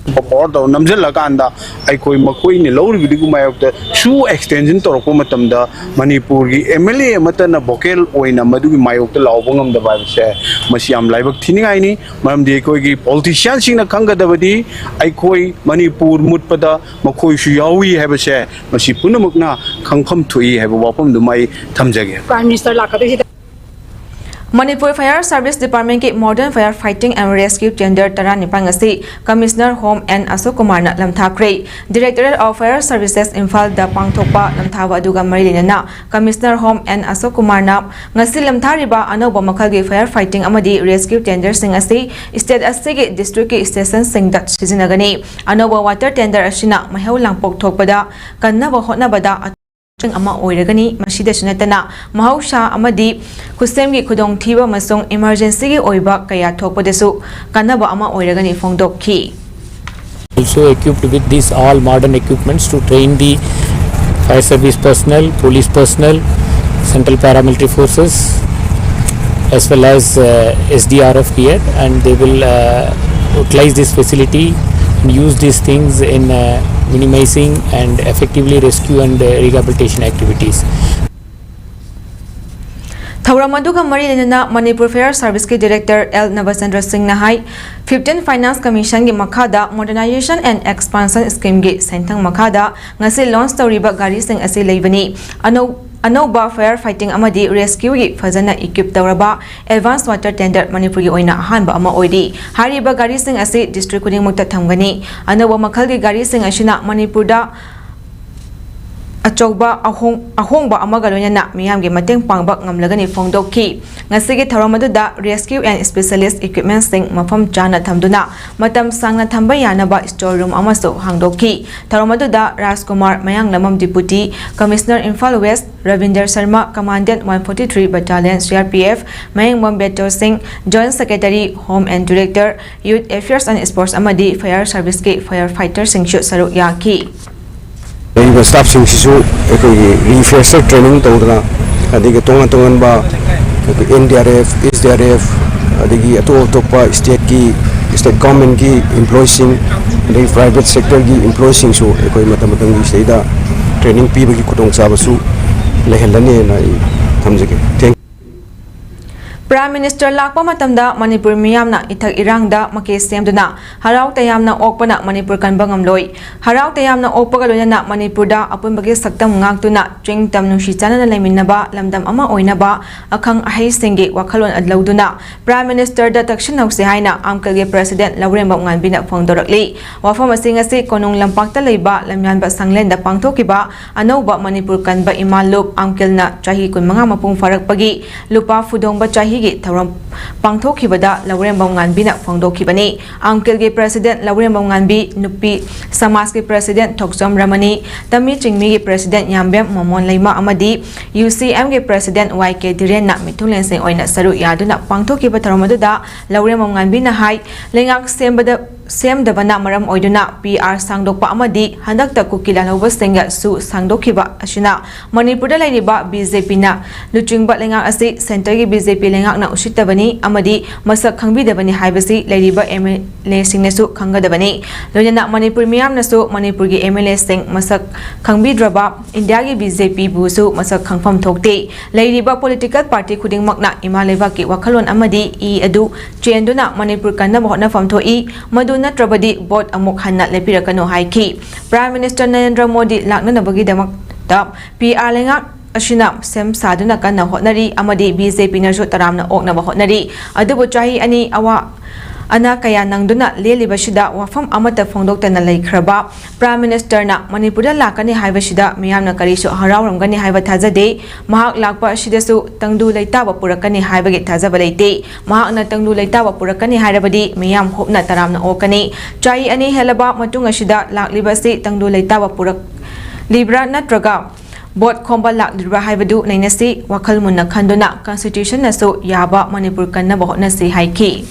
ꯄꯋꯥꯔ ꯇꯧ ꯅꯝꯁꯤꯜꯂꯀꯥꯟꯗ ꯑꯩꯈꯣꯏ ꯃꯈꯣꯏꯅ ꯂꯧꯔꯤꯕꯗꯨꯒꯤ ꯃꯥꯌꯣꯛꯇ ꯁꯨ ꯑꯦꯛꯁꯇꯦꯟꯁꯟ ꯇꯧꯔꯛꯄ ꯃꯇꯝꯗ ꯃꯅꯤꯄꯨꯔꯒꯤ MLA ꯑꯃꯠꯇꯅ ꯚꯣꯀꯦꯜ ꯑꯣꯏꯅ ꯃꯗꯨꯒꯤ ꯃꯥꯌꯣꯛꯇ ꯂꯥꯎꯕ ꯉꯝꯗꯕ ꯍꯥꯏꯕꯁꯦ ꯃꯁꯤ ꯌꯥꯝ ꯂꯥꯏꯕꯛ ꯊꯤꯅꯤꯡꯉꯥꯏꯅꯤ꯫ ꯃꯔꯝꯗꯤ ꯑꯩꯈꯣꯏꯒꯤ ꯄꯣꯂꯤꯇꯤꯁꯤꯌꯥꯟꯁꯤꯡꯅ ꯈꯪꯒꯗꯕꯗꯤ ꯑꯩꯈꯣꯏ ꯃꯅꯤꯄꯨꯔ ꯃꯨꯠꯄꯗ ꯃꯈꯣꯏꯁꯨ ꯌꯥꯎꯏ ꯍꯥꯏꯕꯁꯦ ꯃꯁꯤ ꯄꯨꯝꯅꯃꯛꯅ ꯈꯪꯐꯝ ꯊꯣꯛꯏ ꯍꯥꯏꯕ ꯋꯥꯐꯝꯗꯨꯃ ꯑꯩ ꯊꯝꯖꯒꯦ꯫ Prime Minister ꯂꯥꯛꯀꯗꯣꯏꯁꯤꯗ꯫ Manipur Fire Service Departmentꯀꯤ Modern Fire Fighting and Rescue Tender ꯇꯔꯥꯅꯤꯄꯥꯟ ꯑꯁꯤ Commissioner Home N ꯑꯁꯣꯛ ꯀꯨꯃꯥꯔꯅ ꯂꯝꯊꯥꯈ꯭ꯔꯦ꯫ Directorate of Fire Services ꯏꯝꯐꯥꯜꯗ ꯄꯥꯡꯊꯣꯛꯄ ꯂꯝꯊꯥꯕ ꯑꯗꯨꯒ ꯃꯔꯤ ꯂꯩꯅꯅ Commissioner Home N ꯑꯁꯣꯛ ꯀꯨꯃꯥꯔꯅ ꯉꯁꯤ ꯂꯝꯊꯥꯔꯤꯕ ꯑꯅꯧꯕ ꯃꯈꯜꯒꯤ fire fighting ꯑꯃꯗꯤ rescue tenderꯁꯤꯡ ꯑꯁꯤ state ꯑꯁꯤꯒꯤ districtꯀꯤ stationꯁꯤꯡꯗ ꯁꯤꯖꯤꯟꯅꯒꯅꯤ꯫ ꯑꯅꯧꯕ water tender ꯑꯁꯤꯅ ꯃꯩꯍꯧ ꯂꯥꯡꯄꯣꯛ ꯊꯣꯛꯄꯗ ꯀꯟꯅꯕ ꯍꯣꯠꯅꯕꯗ ꯑꯆꯧꯕ ꯑꯃ ꯑꯣꯏꯔꯒꯅꯤ꯫ ꯃꯁꯤꯗꯁꯨ ꯅꯠꯇꯅ ꯃꯍꯧꯁꯥ ꯑꯃꯗꯤ ꯈꯨꯠꯁꯦꯝꯒꯤ ꯈꯨꯗꯣꯡꯊꯤꯕ ꯑꯃꯁꯨꯡ emergencyꯒꯤ ꯑꯣꯏꯕ ꯀꯌꯥ ꯊꯣꯛꯄꯗꯁꯨ ꯀꯥꯟꯅꯕ ꯑꯃ ꯑꯣꯏꯔꯒꯅꯤ ꯐꯣꯡꯗꯣꯛꯈꯤ꯫ Also equipped with these all modern equipments to train the fire service personnel, police personnel, central paramilitary forces, as well as uh, SDRF here, and they will uh, utilize this facility and use these things in uh, minimizing and effectively rescue and uh, rehabilitation activities. ꯊꯧꯔꯝ ꯑꯗꯨꯒ ꯃꯔꯤ ꯂꯩꯅꯅ Manipur Fire Serviceꯀꯤ Director L ꯅꯕꯆꯟꯗ꯭ꯔ ꯁꯤꯡꯅ ꯍꯥꯏ, fifteen Finance Commissionꯒꯤ ꯃꯈꯥꯗ Modernization and Expansion Schemeꯒꯤ ꯁꯦꯟꯊꯪ ꯃꯈꯥꯗ ꯉꯁꯤ launch ꯇꯧꯔꯤꯕ ꯒꯥꯔꯤꯁꯤꯡ ꯑꯁꯤ ꯂꯩꯕꯅꯤ꯫ ꯑꯅꯧ-, ꯑꯅꯧꯕ fire fighting ꯑꯃꯗꯤ rescueꯒꯤ ꯐꯖꯅ equip ꯇꯧꯔꯕ advance water tender ꯃꯅꯤꯄꯨꯔꯒꯤ ꯑꯣꯏꯅ ꯑꯍꯥꯟꯕ ꯑꯃ ꯑꯣꯏꯔꯤ꯫ ꯍꯥꯏꯔꯤꯕ ꯒꯥꯔꯤꯁꯤꯡ ꯑꯁꯤ district ꯈꯨꯗꯤꯡꯃꯛꯇ ꯊꯝꯒꯅꯤ꯫ ꯑꯅꯧꯕ ꯃꯈꯜꯒꯤ ꯒꯥꯔꯤꯁꯤꯡ ꯑꯁꯤꯅ ꯃꯅꯤꯄꯨꯔꯗ ꯑꯆꯧꯕ ꯑꯍꯣꯡ-, ꯑꯍꯣꯡꯕ ꯑꯃꯒ ꯂꯣꯏꯅꯅ ꯃꯤꯌꯥꯝꯒꯤ ꯃꯇꯦꯡ ꯄꯥꯡꯕ ꯉꯝꯂꯒꯅꯤ ꯐꯣꯡꯗꯣꯛꯈꯤ꯫ ꯉꯁꯤꯒꯤ ꯊꯧꯔꯝ ꯑꯗꯨꯗ rescue and specialist equipmentꯁꯤꯡ ꯃꯐꯝ ꯆꯥꯅ ꯊꯝꯗꯨꯅ ꯃꯇꯝ ꯁꯥꯡꯅ ꯊꯝꯕ ꯌꯥꯅꯕ store room ꯑꯃꯁꯨ ꯍꯥꯡꯗꯣꯛꯈꯤ꯫ ꯊꯧꯔꯝ ꯑꯗꯨꯗ ꯔꯥꯖꯀꯨꯃꯥꯔ ꯃꯌꯥꯡꯂꯝꯕꯝ, Deputy Commissioner, Imphal West, ꯔꯕꯤꯟꯗꯔ Sharma, Commandant one forty three Battalion C R P F, ꯃꯌꯥꯡꯂꯝꯕꯝ ꯕꯦꯇꯣ ꯁꯤꯡ, Joint Secretary, Home and Director, Youth Affairs and Sports ꯑꯃꯗꯤ Fire Serviceꯀꯤ firefighterꯁꯤꯡꯁꯨ ꯁꯔꯨꯛ ꯌꯥꯈꯤ꯫ ꯂꯩꯔꯤꯕ staffꯁꯤꯡꯁꯤꯁꯨ ꯑꯩꯈꯣꯏꯒꯤ refresher training ꯇꯧꯗꯅ, ꯑꯗꯒꯤ ꯇꯣꯉꯥꯟ ꯇꯣꯉꯥꯟꯕ ꯑꯩꯈꯣꯏ N D R F, S D R F, ꯑꯗꯒꯤ ꯑꯇꯣꯞ ꯑꯇꯣꯞꯄ stateꯀꯤ, state governmentꯀꯤ employeeꯁꯤꯡ, ꯑꯗꯒꯤ private sectorꯒꯤ employeeꯁꯤꯡꯁꯨ ꯑꯩꯈꯣꯏ ꯃꯇꯝ ꯃꯇꯝꯒꯤ ꯁꯤꯗꯩꯗ training ꯄꯤꯕꯒꯤ ꯈꯨꯗꯣꯡꯆꯥꯕꯁꯨ ꯂꯩꯍꯜꯂꯅꯤꯅ ꯑꯩ ꯊꯝꯖꯒꯦ꯫ Thank you. Prime Minister ꯂꯥꯛꯄ ꯃꯇꯝꯗ ꯃꯅꯤꯄꯨꯔ ꯃꯤꯌꯥꯝꯅ ꯏꯊꯛ ꯏꯔꯥꯡꯗ ꯃꯀꯦ ꯁꯦꯝꯗꯨꯅ ꯍꯔꯥꯎ ꯇꯌꯥꯝꯅ ꯑꯣꯛꯄꯅ ꯃꯅꯤꯄꯨꯔ ꯀꯟꯕ ꯉꯝꯂꯣꯏ꯫ ꯍꯔꯥꯎ ꯇꯌꯥꯝꯅ ꯑꯣꯛꯄꯒ ꯂꯣꯏꯅꯅ ꯃꯅꯤꯄꯨꯔꯗ ꯑꯄꯨꯟꯕꯒꯤ ꯁꯛꯇꯝ ꯉꯥꯛꯇꯨꯅ ꯆꯤꯡ ꯇꯝ ꯅꯨꯡꯁꯤ ꯆꯥꯟꯅꯅ ꯂꯩꯃꯤꯟꯅꯕ ꯂꯝꯗꯝ ꯑꯃ ꯑꯣꯏꯅꯕ ꯑꯈꯪ ꯑꯍꯩꯁꯤꯡꯒꯤ ꯋꯥꯈꯜꯂꯣꯟ ꯂꯧꯗꯨꯅ Prime Ministerꯗ ꯇꯛꯁꯤꯟꯍꯧꯁꯤ ꯍꯥꯏꯅ ꯑꯝꯀꯜꯒꯤ President ꯂꯧꯔꯦꯝꯕꯝ ꯉꯥꯟꯕꯤꯅ ꯐꯣꯡꯗꯣꯔꯛꯂꯤ꯫ ꯋꯥꯐꯝ ꯑꯁꯤ ꯉꯁꯤ ꯀꯣꯅꯨꯡ ꯂꯝꯄꯥꯛꯇ ꯂꯩꯕ ꯂꯝꯌꯥꯟꯕ ꯁꯪꯂꯦꯟꯗ ꯄꯥꯡꯊꯣꯛꯈꯤꯕ ꯑꯅꯧꯕ ꯃꯅꯤꯄꯨꯔ ꯀꯟꯕ ꯏꯃꯥ ꯂꯨꯞ ꯑꯝꯀꯜꯅ ꯆꯍꯤ ꯀꯨꯟꯃꯉꯥ ꯃꯄꯨꯡ ꯐꯥꯔꯛꯄꯒꯤ ꯂꯨꯄꯥ ꯐꯨꯗꯣꯡꯕ ꯆꯍꯤꯒꯤ ꯊꯧꯔꯝ ꯄꯥꯡꯊꯣꯛꯈꯤꯕꯗ ꯂꯧꯔꯦꯝꯕꯝ ꯉꯥꯟꯕꯤꯅ ꯐꯣꯡꯗꯣꯛꯈꯤꯕꯅꯤ꯫ ꯑꯝꯀꯜꯒꯤ President ꯂꯧꯔꯦꯝꯕꯝ ꯉꯥꯟꯕꯤ, ꯅꯨꯄꯤ ꯁꯃꯥꯖꯀꯤ President ꯊꯣꯛꯆꯣꯝ ꯔꯃꯅꯤ, ꯇꯃꯤ ꯆꯤꯡꯃꯤꯒꯤ President ꯌꯥꯝꯕꯦꯝ ꯃꯣꯃꯣꯟ ꯂꯩꯃ ꯑꯃꯗꯤ U C Mꯒꯤ President Y K ꯙꯤꯔꯦꯟꯅ ꯃꯤꯊꯨꯡꯂꯦꯟꯁꯤꯡ ꯑꯣꯏꯅ ꯁꯔꯨꯛ ꯌꯥꯗꯨꯅ ꯄꯥꯡꯊꯣꯛꯈꯤꯕ ꯊꯧꯔꯝ ꯑꯗꯨꯗ ꯂꯧꯔꯦꯝꯕꯝ ꯉꯥꯟꯕꯤꯅ ꯍꯥꯏ, ꯂꯩꯉꯥꯛ ꯁꯦꯝꯕꯗ, ꯁꯦꯝꯗꯕꯅ ꯃꯔꯝ ꯑꯣꯏꯗꯨꯅ P R ꯁꯥꯡꯗꯣꯛꯄ ꯑꯃꯗꯤ ꯍꯟꯗꯛꯇ ꯀꯨꯀꯤ ꯂꯥꯜꯍꯧꯕꯁꯤꯡꯒ ꯁꯨ ꯁꯥꯡꯗꯣꯛꯈꯤꯕ ꯑꯁꯤꯅ ꯃꯅꯤꯄꯨꯔꯗ ꯂꯩꯔꯤꯕ B J Pꯅ ꯂꯨꯆꯤꯡꯕ ꯂꯩꯉꯥꯛ ꯑꯁꯤ centreꯒꯤ B J P ꯂꯩꯉꯥꯛꯅ ꯎꯁꯤꯠꯇꯕꯅꯤ ꯑꯃꯗꯤ ꯃꯁꯛ ꯈꯪꯕꯤꯗꯕꯅꯤ ꯍꯥꯏꯕꯁꯤ ꯂꯩꯔꯤꯕ M L Aꯁꯤꯡꯅꯁꯨ ꯈꯪꯒꯗꯕꯅꯤ꯫ ꯂꯣꯏꯅꯅ ꯃꯅꯤꯄꯨꯔ ꯃꯤꯌꯥꯝꯅꯁꯨ ꯃꯅꯤꯄꯨꯔꯒꯤ M L Aꯁꯤꯡ ꯃꯁꯛ ꯈꯪꯕꯤꯗ꯭ꯔꯕ ꯏꯟꯗꯤꯌꯥꯒꯤ B J Pꯕꯨꯁꯨ ꯃꯁꯛ ꯈꯪꯐꯝ ꯊꯣꯛꯇꯦ꯫ ꯂꯩꯔꯤꯕ political party ꯈꯨꯗꯤꯡꯃꯛꯅ ꯏꯃꯥ ꯂꯩꯕꯥꯛꯀꯤ ꯋꯥꯈꯜꯂꯣꯟ ꯑꯃꯗꯤ ꯏ ꯑꯗꯨ ꯆꯦꯟꯗꯨꯅ ꯃꯅꯤꯄꯨꯔ ꯀꯟꯅꯕ ꯍꯣꯠꯅꯐꯝ ꯊꯣꯛꯏ꯫ ꯃꯗꯨ ꯅꯠꯇ꯭ꯔꯕꯗꯤ vote ꯑꯃꯨꯛ ꯍꯟꯅ ꯂꯦꯞꯄꯤꯔꯛꯀꯅꯨ ꯍꯥꯏꯈꯤ꯫ Prime Minister Narendra Modi ꯂꯥꯛꯅꯅꯕꯒꯤꯗꯃꯛꯇ P R ꯂꯩꯉꯥꯛ ꯑꯁꯤꯅ ꯁꯦꯝ ꯁꯥꯗꯨꯅ ꯀꯟꯅ ꯍꯣꯠꯅꯔꯤ ꯑꯃꯗꯤ B J Pꯅꯁꯨ ꯇꯔꯥꯝꯅ ꯑꯣꯛꯅꯕ ꯍꯣꯠꯅꯔꯤ꯫ ꯑꯗꯨꯕꯨ ꯆꯍꯤ ꯑꯅꯤ ꯑꯋꯥ-, ꯑꯅꯥ ꯀꯌꯥ ꯅꯪꯗꯨꯅ ꯂꯦꯜꯂꯤꯕꯁꯤꯗ ꯋꯥꯐꯝ ꯑꯃꯠꯇ ꯐꯣꯡꯗꯣꯛꯇꯅ ꯂꯩꯈ꯭ꯔꯕ Prime Minister ꯅ ꯃꯅꯤꯄꯨꯔꯗ ꯂꯥꯛꯀꯅꯤ ꯍꯥꯏꯕꯁꯤꯗ ꯃꯤꯌꯥꯝꯅ ꯀꯔꯤꯁꯨ ꯍꯔꯥꯎꯔꯝꯒꯅꯤ ꯍꯥꯏꯕ ꯊꯥꯖꯗꯦ꯫ ꯃꯍꯥꯛ ꯂꯥꯛꯄ ꯑꯁꯤꯗꯁꯨ ꯇꯪꯗꯨ ꯂꯩꯇꯥꯕ ꯄꯨꯔꯛꯀꯅꯤ ꯍꯥꯏꯕꯒꯤ ꯊꯥꯖꯕ ꯂꯩꯇꯦ꯫ ꯃꯍꯥꯛꯅ ꯇꯪꯗꯨ ꯂꯩꯇꯥꯕ ꯄꯨꯔꯛꯀꯅꯤ ꯍꯥꯏꯔꯕꯗꯤ ꯃꯤꯌꯥꯝ ꯍꯨꯞꯅ ꯇꯔꯥꯝꯅ ꯑꯣꯛꯀꯅꯤ꯫ ꯆꯍꯤ ꯑꯅꯤ ꯍꯦꯜꯂꯕ ꯃꯇꯨꯡ ꯑꯁꯤꯗ ꯂꯥꯛꯂꯤꯕ ꯑꯁꯤ ꯇꯪꯗꯨ ꯂꯩꯇꯥꯕ ꯄꯨꯔꯛꯂꯤꯕ꯭ꯔꯥ ꯅꯠꯇ꯭ꯔꯒ ꯚꯣꯠ ꯈꯣꯝꯕ ꯂꯥꯛꯂꯤꯕ꯭ꯔꯥ ꯍꯥꯏꯕꯗꯨ ꯅꯩꯅꯁꯤ, ꯋꯥꯈꯜ ꯃꯨꯟꯅ ꯈꯟꯗꯨꯅ Constitution ꯅꯁꯨ ꯌꯥꯕ ꯃꯅꯤꯄꯨꯔ ꯀꯟꯅꯕ ꯍꯣꯠꯅꯁꯤ ꯍꯥꯏꯈꯤ꯫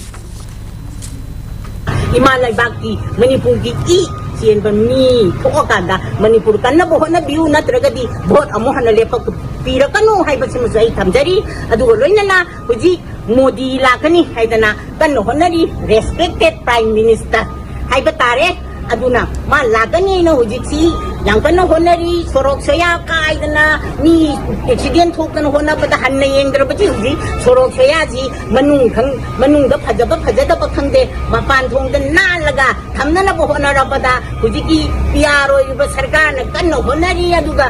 ꯏꯃꯥ ꯂꯩꯕꯥꯛꯀꯤ, ꯃꯅꯤꯄꯨꯔꯒꯤ ꯏ ꯆꯦꯟꯕ ꯃꯤ ꯊꯣꯛꯑꯀꯥꯟꯗ ꯃꯅꯤꯄꯨꯔ ꯀꯟꯅꯕ ꯍꯣꯠꯅꯕꯤꯌꯨ, ꯅꯠꯇ꯭ꯔꯒꯗꯤ ꯚꯣꯠ ꯑꯃꯨꯛ ꯍꯟꯅ ꯂꯦꯞꯄꯛꯄꯤꯔꯛꯀꯅꯨ ꯍꯥꯏꯕꯁꯤꯃꯁꯨ ꯑꯩ ꯊꯝꯖꯔꯤ꯫ ꯑꯗꯨꯒ ꯂꯣꯏꯅꯅ ꯍꯧꯖꯤꯛ ꯃꯣꯗꯤ ꯂꯥꯛꯀꯅꯤ ꯍꯥꯏꯗꯅ ꯀꯟꯅ ꯍꯣꯠꯅꯔꯤ, respected Prime Minister ꯍꯥꯏꯕ ꯇꯥꯔꯦ꯫ ꯑꯗꯨꯅ ꯃꯥ ꯂꯥꯛꯀꯅꯤ ꯍꯥꯏꯅ ꯍꯧꯖꯤꯛꯁꯤ ꯌꯥꯝ ꯀꯟꯅ ꯍꯣꯠꯅꯔꯤ꯫ ꯁꯣꯔꯣꯛ ꯁꯣꯌꯥ ꯀꯥꯏꯗꯅ ꯃꯤ accident ꯊꯣꯛꯇꯅ ꯍꯣꯠꯅꯕꯗ ꯍꯟꯅ ꯌꯦꯡꯗ꯭ꯔꯕꯗꯤ ꯍꯧꯖꯤꯛ ꯁꯣꯔꯣꯛ ꯁꯣꯌꯥꯁꯤ ꯃꯅꯨꯡ ꯈꯪ-, ꯃꯅꯨꯡꯗ ꯐꯖꯕ ꯐꯖꯗꯕ ꯈꯪꯗꯦ, ꯃꯄꯥꯟ ꯊꯣꯡꯗ ꯅꯥꯜꯂꯒ ꯊꯝꯅꯅꯕ ꯍꯣꯠꯅꯔꯛꯄꯗ ꯍꯧꯖꯤꯛꯀꯤ P R ꯑꯣꯏꯔꯤꯕ ꯁꯔꯀꯥꯔꯅ ꯀꯟꯅ ꯍꯣꯠꯅꯔꯤ꯫ ꯑꯗꯨꯒ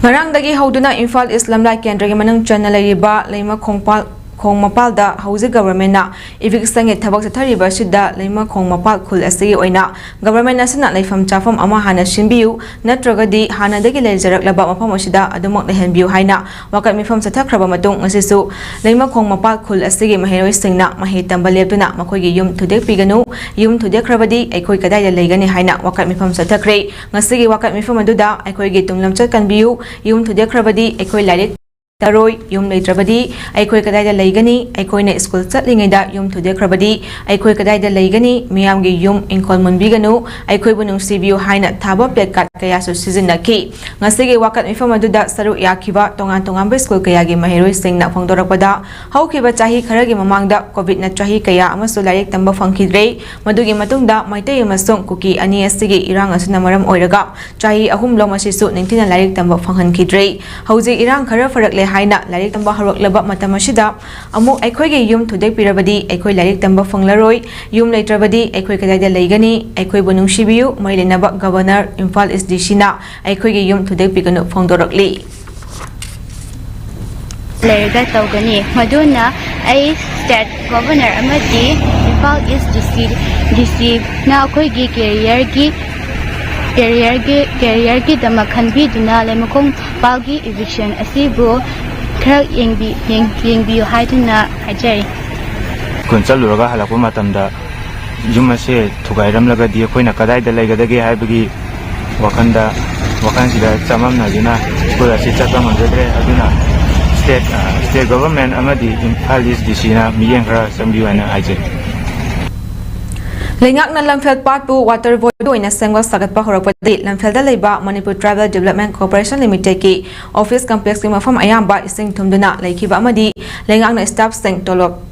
ꯉꯔꯥꯡꯗꯒꯤ ꯍꯧꯗꯨꯅ ꯏꯝꯐꯥꯜ ꯏꯁ ꯂꯝꯂꯥꯏ ꯀꯦꯟꯗ꯭ꯔꯒꯤ ꯃꯅꯨꯡ ꯆꯟꯅ ꯂꯩꯔꯤꯕ ꯂꯩꯃ ꯈꯣꯡꯄꯥꯜ, ꯈꯣꯡ ꯃꯄꯥꯜꯗ ꯍꯧꯖꯤꯛ ꯒꯚꯔꯟꯃꯦꯟꯠꯅ eviction ꯒꯤ ꯊꯕꯛ ꯆꯠꯊꯔꯤꯕ ꯑꯁꯤꯗ ꯂꯩꯃ ꯈꯣꯡ ꯃꯄꯥꯜ ꯈꯨꯜ ꯑꯁꯤꯒꯤ ꯑꯣꯏꯅ ꯒꯚꯔꯟꯃꯦꯟꯠ ꯑꯁꯤꯅ ꯂꯩꯐꯝ ꯆꯥꯐꯝ ꯑꯃ ꯍꯥꯟꯅ ꯁꯤꯟꯕꯤꯌꯨ, ꯅꯠꯇ꯭ꯔꯒꯗꯤ ꯍꯥꯟꯅꯗꯒꯤ ꯂꯩꯖꯔꯛꯂꯕ ꯃꯐꯝ ꯑꯁꯤꯗ ꯑꯗꯨꯃꯛ ꯂꯩꯍꯟꯕꯤꯌꯨ ꯍꯥꯏꯅ ꯋꯥꯀꯠ ꯃꯤꯐꯝ ꯆꯠꯊꯈ꯭ꯔꯕ ꯃꯇꯨꯡ, ꯉꯁꯤꯁꯨ ꯂꯩꯃ ꯈꯣꯡ ꯃꯄꯥꯜ ꯈꯨꯜ ꯑꯁꯤꯒꯤ ꯃꯍꯩꯔꯣꯏꯁꯤꯡꯅ ꯃꯍꯩ ꯇꯝꯕ ꯂꯦꯞꯇꯨꯅ ꯃꯈꯣꯏꯒꯤ ꯌꯨꯝ ꯊꯨꯗꯦꯛꯄꯤꯒꯅꯨ, ꯌꯨꯝ ꯊꯨꯗꯦꯛꯈ꯭ꯔꯕꯗꯤ ꯑꯩꯈꯣꯏ ꯀꯗꯥꯏꯗ ꯂꯩꯒꯅꯤ ꯍꯥꯏꯅ ꯋꯥꯀꯠ ꯃꯤꯐꯝ ꯆꯠꯊꯈ꯭ꯔꯦ꯫ ꯉꯁꯤꯒꯤ ꯋꯥꯀꯠ ꯃꯤꯐꯝ ꯑꯗꯨꯗ ꯑꯩꯈꯣꯏꯒꯤ ꯇꯨꯡꯂꯝꯆꯠ ꯀꯟꯕꯤꯌꯨ, ꯌꯨꯝ ꯊꯨꯗꯦꯛꯈ꯭ꯔꯕꯗꯤ ꯑꯩꯈꯣꯏ ꯂꯥꯏꯔꯤꯛ ꯇꯔꯣꯏ, ꯌꯨꯝ ꯂꯩꯇ꯭ꯔꯕꯗꯤ ꯑꯩꯈꯣꯏ ꯀꯗꯥꯏꯗ ꯂꯩꯒꯅꯤ? ꯑꯩꯈꯣꯏꯅ ꯁ꯭ꯀꯨꯜ ꯆꯠꯂꯤꯉꯩꯗ ꯌꯨꯝ ꯊꯨꯗꯦꯛꯈ꯭ꯔꯕꯗꯤ ꯑꯩꯈꯣꯏ ꯀꯗꯥꯏꯗ ꯂꯩꯒꯅꯤ? ꯃꯤꯌꯥꯝꯒꯤ ꯌꯨꯝ ꯏꯪꯈꯣꯜ ꯃꯨꯟꯕꯤꯒꯅꯨ, ꯑꯩꯈꯣꯏꯕꯨ ꯅꯨꯡꯁꯤꯕꯤꯌꯨ ꯍꯥꯏꯅ ꯊꯥꯕ placard ꯀꯌꯥꯁꯨ ꯁꯤꯖꯤꯟꯅꯈꯤ꯫ ꯉꯁꯤꯒꯤ ꯋꯥꯀꯠ ꯃꯤꯐꯝ ꯑꯗꯨꯗ ꯁꯔꯨꯛ ꯌꯥꯈꯤꯕ ꯇꯣꯉꯥꯟ ꯇꯣꯉꯥꯟꯕ ꯁ꯭ꯀꯨꯜ ꯀꯌꯥꯒꯤ ꯃꯍꯩꯔꯣꯏꯁꯤꯡꯅ ꯐꯣꯡꯗꯣꯔꯛꯄꯗ, ꯍꯧꯈꯤꯕ ꯆꯍꯤ ꯈꯔꯒꯤ ꯃꯃꯥꯡꯗ COVID ꯅ ꯆꯍꯤ ꯀꯌꯥ ꯑꯃꯁꯨ ꯂꯥꯏꯔꯤꯛ ꯇꯝꯕ ꯐꯪꯈꯤꯗ꯭ꯔꯦ꯫ ꯃꯗꯨꯒꯤ ꯃꯇꯨꯡꯗ ꯃꯩꯇꯩ ꯑꯃꯁꯨꯡ ꯀꯨꯀꯤ ꯑꯅꯤ ꯑꯁꯤꯒꯤ ꯏꯔꯥꯡ ꯑꯁꯤꯅ ꯃꯔꯝ ꯑꯣꯏꯔꯒ ꯆꯍꯤ ꯑꯍꯨꯝꯂꯣꯝ ꯑꯁꯤꯁꯨ ꯅꯤꯡꯊꯤꯅ ꯂꯥꯏꯔꯤꯛ ꯇꯝꯕ ꯐꯪꯍꯟꯈꯤꯗ꯭ꯔꯦ꯫ ꯍꯧꯖꯤꯛ ꯏꯔꯥꯡ ꯈꯔ ꯐꯔꯛꯂꯦ ꯍꯥꯏꯅ ꯂꯥꯏꯔꯤꯛ ꯇꯝꯕ ꯍꯧꯔꯛꯂꯕ ꯃꯇꯝ ꯑꯁꯤꯗ ꯑꯃꯨꯛ ꯑꯩꯈꯣꯏꯒꯤ ꯌꯨꯝ ꯊꯨꯗꯦꯛꯄꯤꯔꯕꯗꯤ ꯑꯩꯈꯣꯏ ꯂꯥꯏꯔꯤꯛ ꯇꯝꯕ ꯐꯪꯂꯔꯣꯏ꯫ ꯌꯨꯝ ꯂꯩꯇ꯭ꯔꯕꯗꯤ ꯑꯩꯈꯣꯏ ꯀꯗꯥꯏꯗ ꯂꯩꯒꯅꯤ? ꯑꯩꯈꯣꯏꯕꯨ ꯅꯨꯡꯁꯤꯕꯤꯌꯨ, ꯃꯔꯤ ꯂꯩꯅꯕ ꯒꯚꯔꯅꯔ, ꯏꯝꯐꯥꯜ ꯏꯁ ꯗꯤ ꯁꯤꯅ ꯑꯩꯈꯣꯏꯒꯤ ꯌꯨꯝ ꯊꯨꯗꯦꯛꯄꯤꯒꯅꯨ ꯐꯣꯡꯗꯣꯔꯛꯂꯤ꯫ ꯂꯩꯔꯒ ꯇꯧꯒꯅꯤ꯫ ꯃꯗꯨꯅ ꯑꯩ ꯁ꯭ꯇꯦꯠ ꯒꯣꯚꯔꯅꯔ ꯑꯃꯗꯤ ꯏꯝꯐꯥꯜ ꯏꯁ ꯗꯤ ꯁꯤ, ꯗꯤ ꯁꯤꯅ ꯑꯩꯈꯣꯏꯒꯤ ꯀꯦꯔꯤꯌꯔꯒꯤ, ꯀꯦꯔꯤꯌꯔꯒꯤ, ꯀꯦꯔꯤꯌꯔꯒꯤꯗꯃꯛ ꯈꯟꯕꯤꯗꯨꯅ ꯂꯩꯃꯈꯣꯡ ꯄꯥꯜꯒꯤ ꯏꯚꯤꯛꯁꯟ ꯑꯁꯤꯕꯨ ꯈꯔ ꯌꯦꯡꯕꯤ-, ꯌꯦꯡ-, ꯌꯦꯡꯕꯤꯌꯨ ꯍꯥꯏꯗꯨꯅ ꯍꯥꯏꯖꯔꯤ꯫ ꯁ꯭ꯀꯨꯜ ꯆꯠꯂꯨꯔꯒ ꯍꯜꯂꯛꯄ ꯃꯇꯝꯗ ꯌꯨꯝ ꯑꯁꯦ ꯊꯨꯒꯥꯏꯔꯝꯂꯒꯗꯤ ꯑꯩꯈꯣꯏꯅ ꯀꯗꯥꯏꯗ ꯂꯩꯒꯗꯒꯦ ꯍꯥꯏꯕꯒꯤ ꯋꯥꯈꯜꯗ, ꯋꯥꯈꯜꯁꯤꯗ ꯆꯃꯝꯅꯗꯨꯅ ꯁ꯭ꯀꯨꯜ ꯑꯁꯤ ꯆꯠꯄ ꯉꯝꯖꯗ꯭ꯔꯦ꯫ ꯑꯗꯨꯅ ꯁ꯭ꯇꯦꯠ, ꯑ, ꯁ꯭ꯇꯦꯠ ꯒꯣꯚꯔꯟꯃꯦꯟꯠ ꯑꯃꯗꯤ ꯏꯝꯐꯥꯜ ꯏꯁ ꯗꯤ ꯁꯤꯅ ꯃꯤꯠꯌꯦꯡ ꯈꯔ ꯆꯪꯕꯤꯌꯨ ꯍꯥꯏꯅ ꯍꯥꯏꯖꯔꯤ꯫ ꯂꯩꯉꯥꯛꯅ ꯂꯝꯐꯦꯜ ꯄꯥꯠꯄꯨ ꯋꯥꯇꯔ ꯕꯣꯗꯤ ꯑꯣꯏꯅ ꯁꯦꯝꯒꯠ ꯁꯥꯒꯠꯄ ꯍꯧꯔꯛꯄꯗꯒꯤ ꯂꯝꯐꯦꯜꯗ ꯂꯩꯕ ꯃꯅꯤꯄꯨꯔ ꯇ꯭ꯔꯥꯏꯕꯦꯜ ꯗꯤꯕꯂꯞꯃꯦꯟꯠ ꯀꯣꯔꯄꯣꯔꯦꯁꯟ ꯂꯤꯃꯤꯇꯦꯗꯀꯤ ꯑꯣꯐꯤꯁ ꯀꯝꯄ꯭ꯂꯦꯛꯁꯀꯤ ꯃꯐꯝ ꯑꯌꯥꯝꯕ ꯏꯁꯤꯡ ꯊꯨꯝꯗꯨꯅ ꯂꯩꯈꯤꯕ ꯑꯃꯗꯤ ꯂꯩꯉꯥꯛꯅ ꯁ꯭ꯇꯥꯐꯁꯤꯡ ꯇꯣꯂꯣꯞ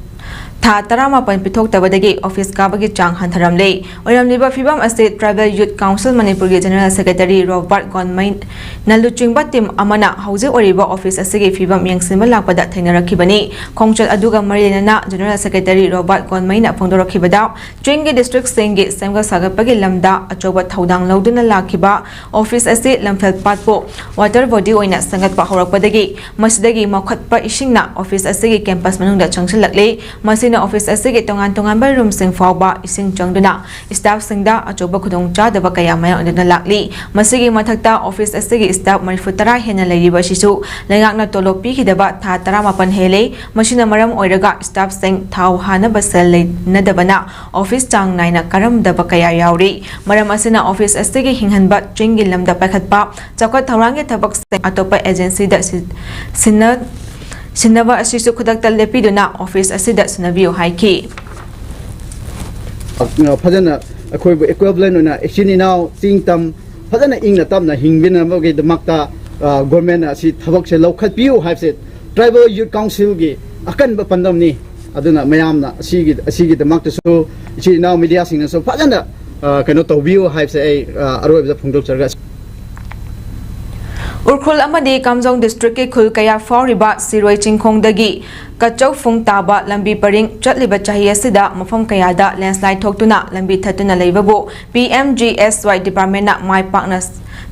ꯊꯥ ꯇꯔꯥꯃꯥꯄꯟ ꯄꯤꯊꯣꯛꯇꯕꯗꯒꯤ ꯑꯣꯐꯤꯁ ꯀꯥꯕꯒꯤ ꯆꯥꯡ ꯍꯟꯊꯔꯝꯂꯦ꯫ ꯑꯣꯏꯔꯝꯂꯤꯕ ꯐꯤꯕꯝ ꯑꯁꯤ ꯇ꯭ꯔꯥꯏꯕꯦꯜ ꯌꯨꯠ ꯀꯥꯎꯟꯁꯤꯜ ꯃꯅꯤꯄꯨꯔꯒꯤ ꯖꯦꯅꯔꯦꯜ ꯁꯦꯀ꯭ꯔꯦꯇꯔꯤ ꯔꯣꯕꯥꯔꯠ ꯒꯣꯟꯃꯩꯅ ꯂꯨꯆꯤꯡꯕ ꯇꯤꯝ ꯑꯃꯅ ꯍꯧꯖꯤꯛ ꯑꯣꯏꯔꯤꯕ ꯑꯣꯐꯤꯁ ꯑꯁꯤꯒꯤ ꯐꯤꯕꯝ ꯌꯦꯡꯁꯤꯟꯕ ꯂꯥꯛꯄꯗ ꯊꯦꯡꯅꯔꯛꯈꯤꯕꯅꯤ꯫ ꯈꯣꯡꯆꯠ ꯑꯗꯨꯒ ꯃꯔꯤ ꯂꯩꯅꯅ ꯖꯦꯅꯔꯦꯜ ꯁꯦꯀ꯭ꯔꯦꯇꯔꯤ ꯔꯣꯕꯥꯔꯠ ꯒꯣꯟꯃꯩꯅ ꯐꯣꯡꯗꯣꯔꯛꯈꯤꯕꯗ, ꯆꯤꯡꯒꯤ ꯗꯤꯁꯇ꯭ꯔꯤꯛꯁꯤꯡꯒꯤ ꯁꯦꯝꯒꯠ ꯁꯥꯒꯠꯄꯒꯤ ꯂꯝꯗ ꯑꯆꯧꯕ ꯊꯧꯗꯥꯡ ꯂꯧꯗꯨꯅ ꯂꯥꯛꯈꯤꯕ ꯑꯣꯐꯤꯁ ꯑꯁꯤ ꯂꯝꯐꯦꯜ ꯄꯥꯠꯄꯨ ꯋꯥꯇꯔ ꯕꯣꯗꯤ ꯑꯣꯏꯅ ꯁꯦꯝꯒꯠꯄ ꯍꯧꯔꯛꯄꯗꯒꯤ ꯃꯁꯤꯗꯒꯤ ꯃꯧꯈꯠꯄ ꯏꯁꯤꯡꯅ ꯑꯣꯐꯤꯁ ꯑꯁꯤꯒꯤ ꯀꯦꯝꯄꯁ ꯃꯅꯨꯡꯗ ꯆꯪꯁꯤꯜꯂꯛꯂꯤ꯫ ꯃꯁꯤꯅ ꯑꯣꯐꯤꯁ ꯑꯁꯤꯒꯤ ꯇꯣꯉꯥꯟ ꯇꯣꯉꯥꯟꯕ ꯔꯨꯝꯁꯤꯡ ꯐꯥꯎꯕ ꯏꯁꯤꯡ ꯆꯪꯗꯨꯅ ꯁ꯭ꯇꯥꯐꯁꯤꯡꯗ ꯑꯆꯧꯕ ꯈꯨꯗꯣꯡꯆꯥꯗꯕ ꯀꯌꯥ ꯃꯥꯌꯣꯛꯅꯗꯨꯅ ꯂꯥꯛꯂꯤ꯫ ꯃꯁꯤꯒꯤ ꯃꯊꯛꯇ, ꯑꯣꯐꯤꯁ ꯑꯁꯤꯒꯤ ꯁ꯭ꯇꯥꯐ ꯃꯔꯤꯐꯨ ꯇꯔꯥ ꯍꯦꯟꯅ ꯂꯩꯔꯤꯕ ꯑꯁꯤꯁꯨ ꯂꯩꯉꯥꯛꯅ ꯇꯣꯂꯣꯞ ꯄꯤꯈꯤꯗꯕ ꯊꯥ ꯇꯔꯥꯃꯥꯄꯟ ꯍꯦꯜꯂꯦ꯫ ꯃꯁꯤꯅ ꯃꯔꯝ ꯑꯣꯏꯔꯒ ꯁ꯭ꯇꯥꯐꯁꯤꯡ ꯊꯥꯎ ꯍꯥꯅꯕ ꯁꯦꯜ ꯂꯩꯅꯗꯕꯅ ꯑꯣꯐꯤꯁ ꯆꯥꯡ ꯅꯥꯏꯅ ꯀꯥꯔꯝꯗꯕ ꯀꯌꯥ ꯌꯥꯎꯔꯤ꯫ ꯃꯔꯝ ꯑꯁꯤꯅ, ꯑꯣꯐꯤꯁ ꯑꯁꯤꯒꯤ ꯍꯤꯡꯍꯟꯕ ꯆꯤꯡꯒꯤ ꯂꯝꯗ ꯄꯥꯏꯈꯠꯄ ꯆꯥꯎꯈꯠ ꯊꯧꯔꯥꯡꯒꯤ ꯊꯕꯛꯁꯤꯡ ꯑꯇꯣꯞꯄ ꯑꯦꯖꯦꯟꯁꯤꯗ ꯁꯤ-, ꯁꯤꯟꯅ-, ꯁꯤꯟꯅꯕ ꯑꯁꯤꯁꯨ ꯈꯨꯗꯛꯇ ꯂꯦꯞꯄꯤꯗꯨꯅ ꯑꯣꯐꯤꯁ ꯑꯁꯤꯗ ꯁꯤꯟꯅꯕꯤꯌꯨ ꯍꯥꯏꯈꯤ꯫ ꯑ, ꯐꯖꯅ ꯑꯩꯈꯣꯏꯕꯨ ꯏꯀ꯭ꯋꯤꯕꯂꯦꯟ ꯑꯣꯏꯅ ꯏꯆꯤꯟ ꯏꯅꯥꯎ ꯆꯤꯡ ꯇꯝ ꯐꯖꯅ ꯏꯪꯅ ꯇꯞꯅ ꯍꯤꯡꯃꯤꯟꯅꯕꯒꯤꯗꯃꯛꯇ, ꯑ, ꯒꯣꯔꯃꯦꯟꯅ ꯑꯁꯤ ꯊꯕꯛꯁꯦ ꯂꯧꯈꯠꯄꯤꯌꯨ ꯍꯥꯏꯕꯁꯦ ꯇ꯭ꯔꯥꯏꯕꯦꯜ ꯌꯨꯠ ꯀꯥꯎꯟꯁꯤꯜꯒꯤ ꯑꯀꯟꯕ ꯄꯥꯟꯗꯝꯅꯤ꯫ ꯑꯗꯨꯅ ꯃꯌꯥꯝꯅ ꯑꯁꯤꯒꯤ, ꯑꯁꯤꯒꯤꯗꯃꯛꯇꯁꯨ ꯏꯆꯤꯟ ꯏꯅꯥꯎ ꯃꯤꯗꯤꯌꯥꯁꯤꯡꯅꯁꯨ ꯐꯖꯅ, ꯑ, ꯀꯩꯅꯣ ꯇꯧꯕꯤꯌꯨ ꯍꯥꯏꯕꯁꯦ ꯑꯩ, ꯑ, ꯑꯔꯣꯏꯕꯗ ꯐꯣꯡꯗꯣꯛꯆꯔꯒ ꯎꯈ꯭ꯔꯨꯜ ꯑꯃꯗꯤ ꯀꯥꯝꯖꯣꯡ ꯗꯤꯁꯇ꯭ꯔꯤꯛꯀꯤ ꯈꯨꯜ ꯀꯌꯥ ꯐꯥꯎꯔꯤꯕ ꯁꯤꯔꯣꯏ ꯆꯤꯡꯈꯣꯡꯗꯒꯤ ꯀꯆꯧꯐꯨꯡ ꯇꯥꯕ ꯂꯝꯕꯤ ꯄꯔꯤꯡ ꯆꯠꯂꯤꯕ ꯆꯍꯤ ꯑꯁꯤꯗ ꯃꯐꯝ ꯀꯌꯥꯗ ꯂꯦꯟꯁꯂꯥꯏꯗ ꯊꯣꯛꯇꯨꯅ ꯂꯝꯕꯤ ꯊꯠꯇꯨꯅ ꯂꯩꯕꯕꯨ ꯄꯤ ꯑꯦꯝ ꯖꯤ ꯑꯦꯁ ꯋꯥꯏ ꯗꯤꯄꯥꯔꯠꯃꯦꯟꯅ ꯃꯥꯏ ꯄꯥꯛꯅ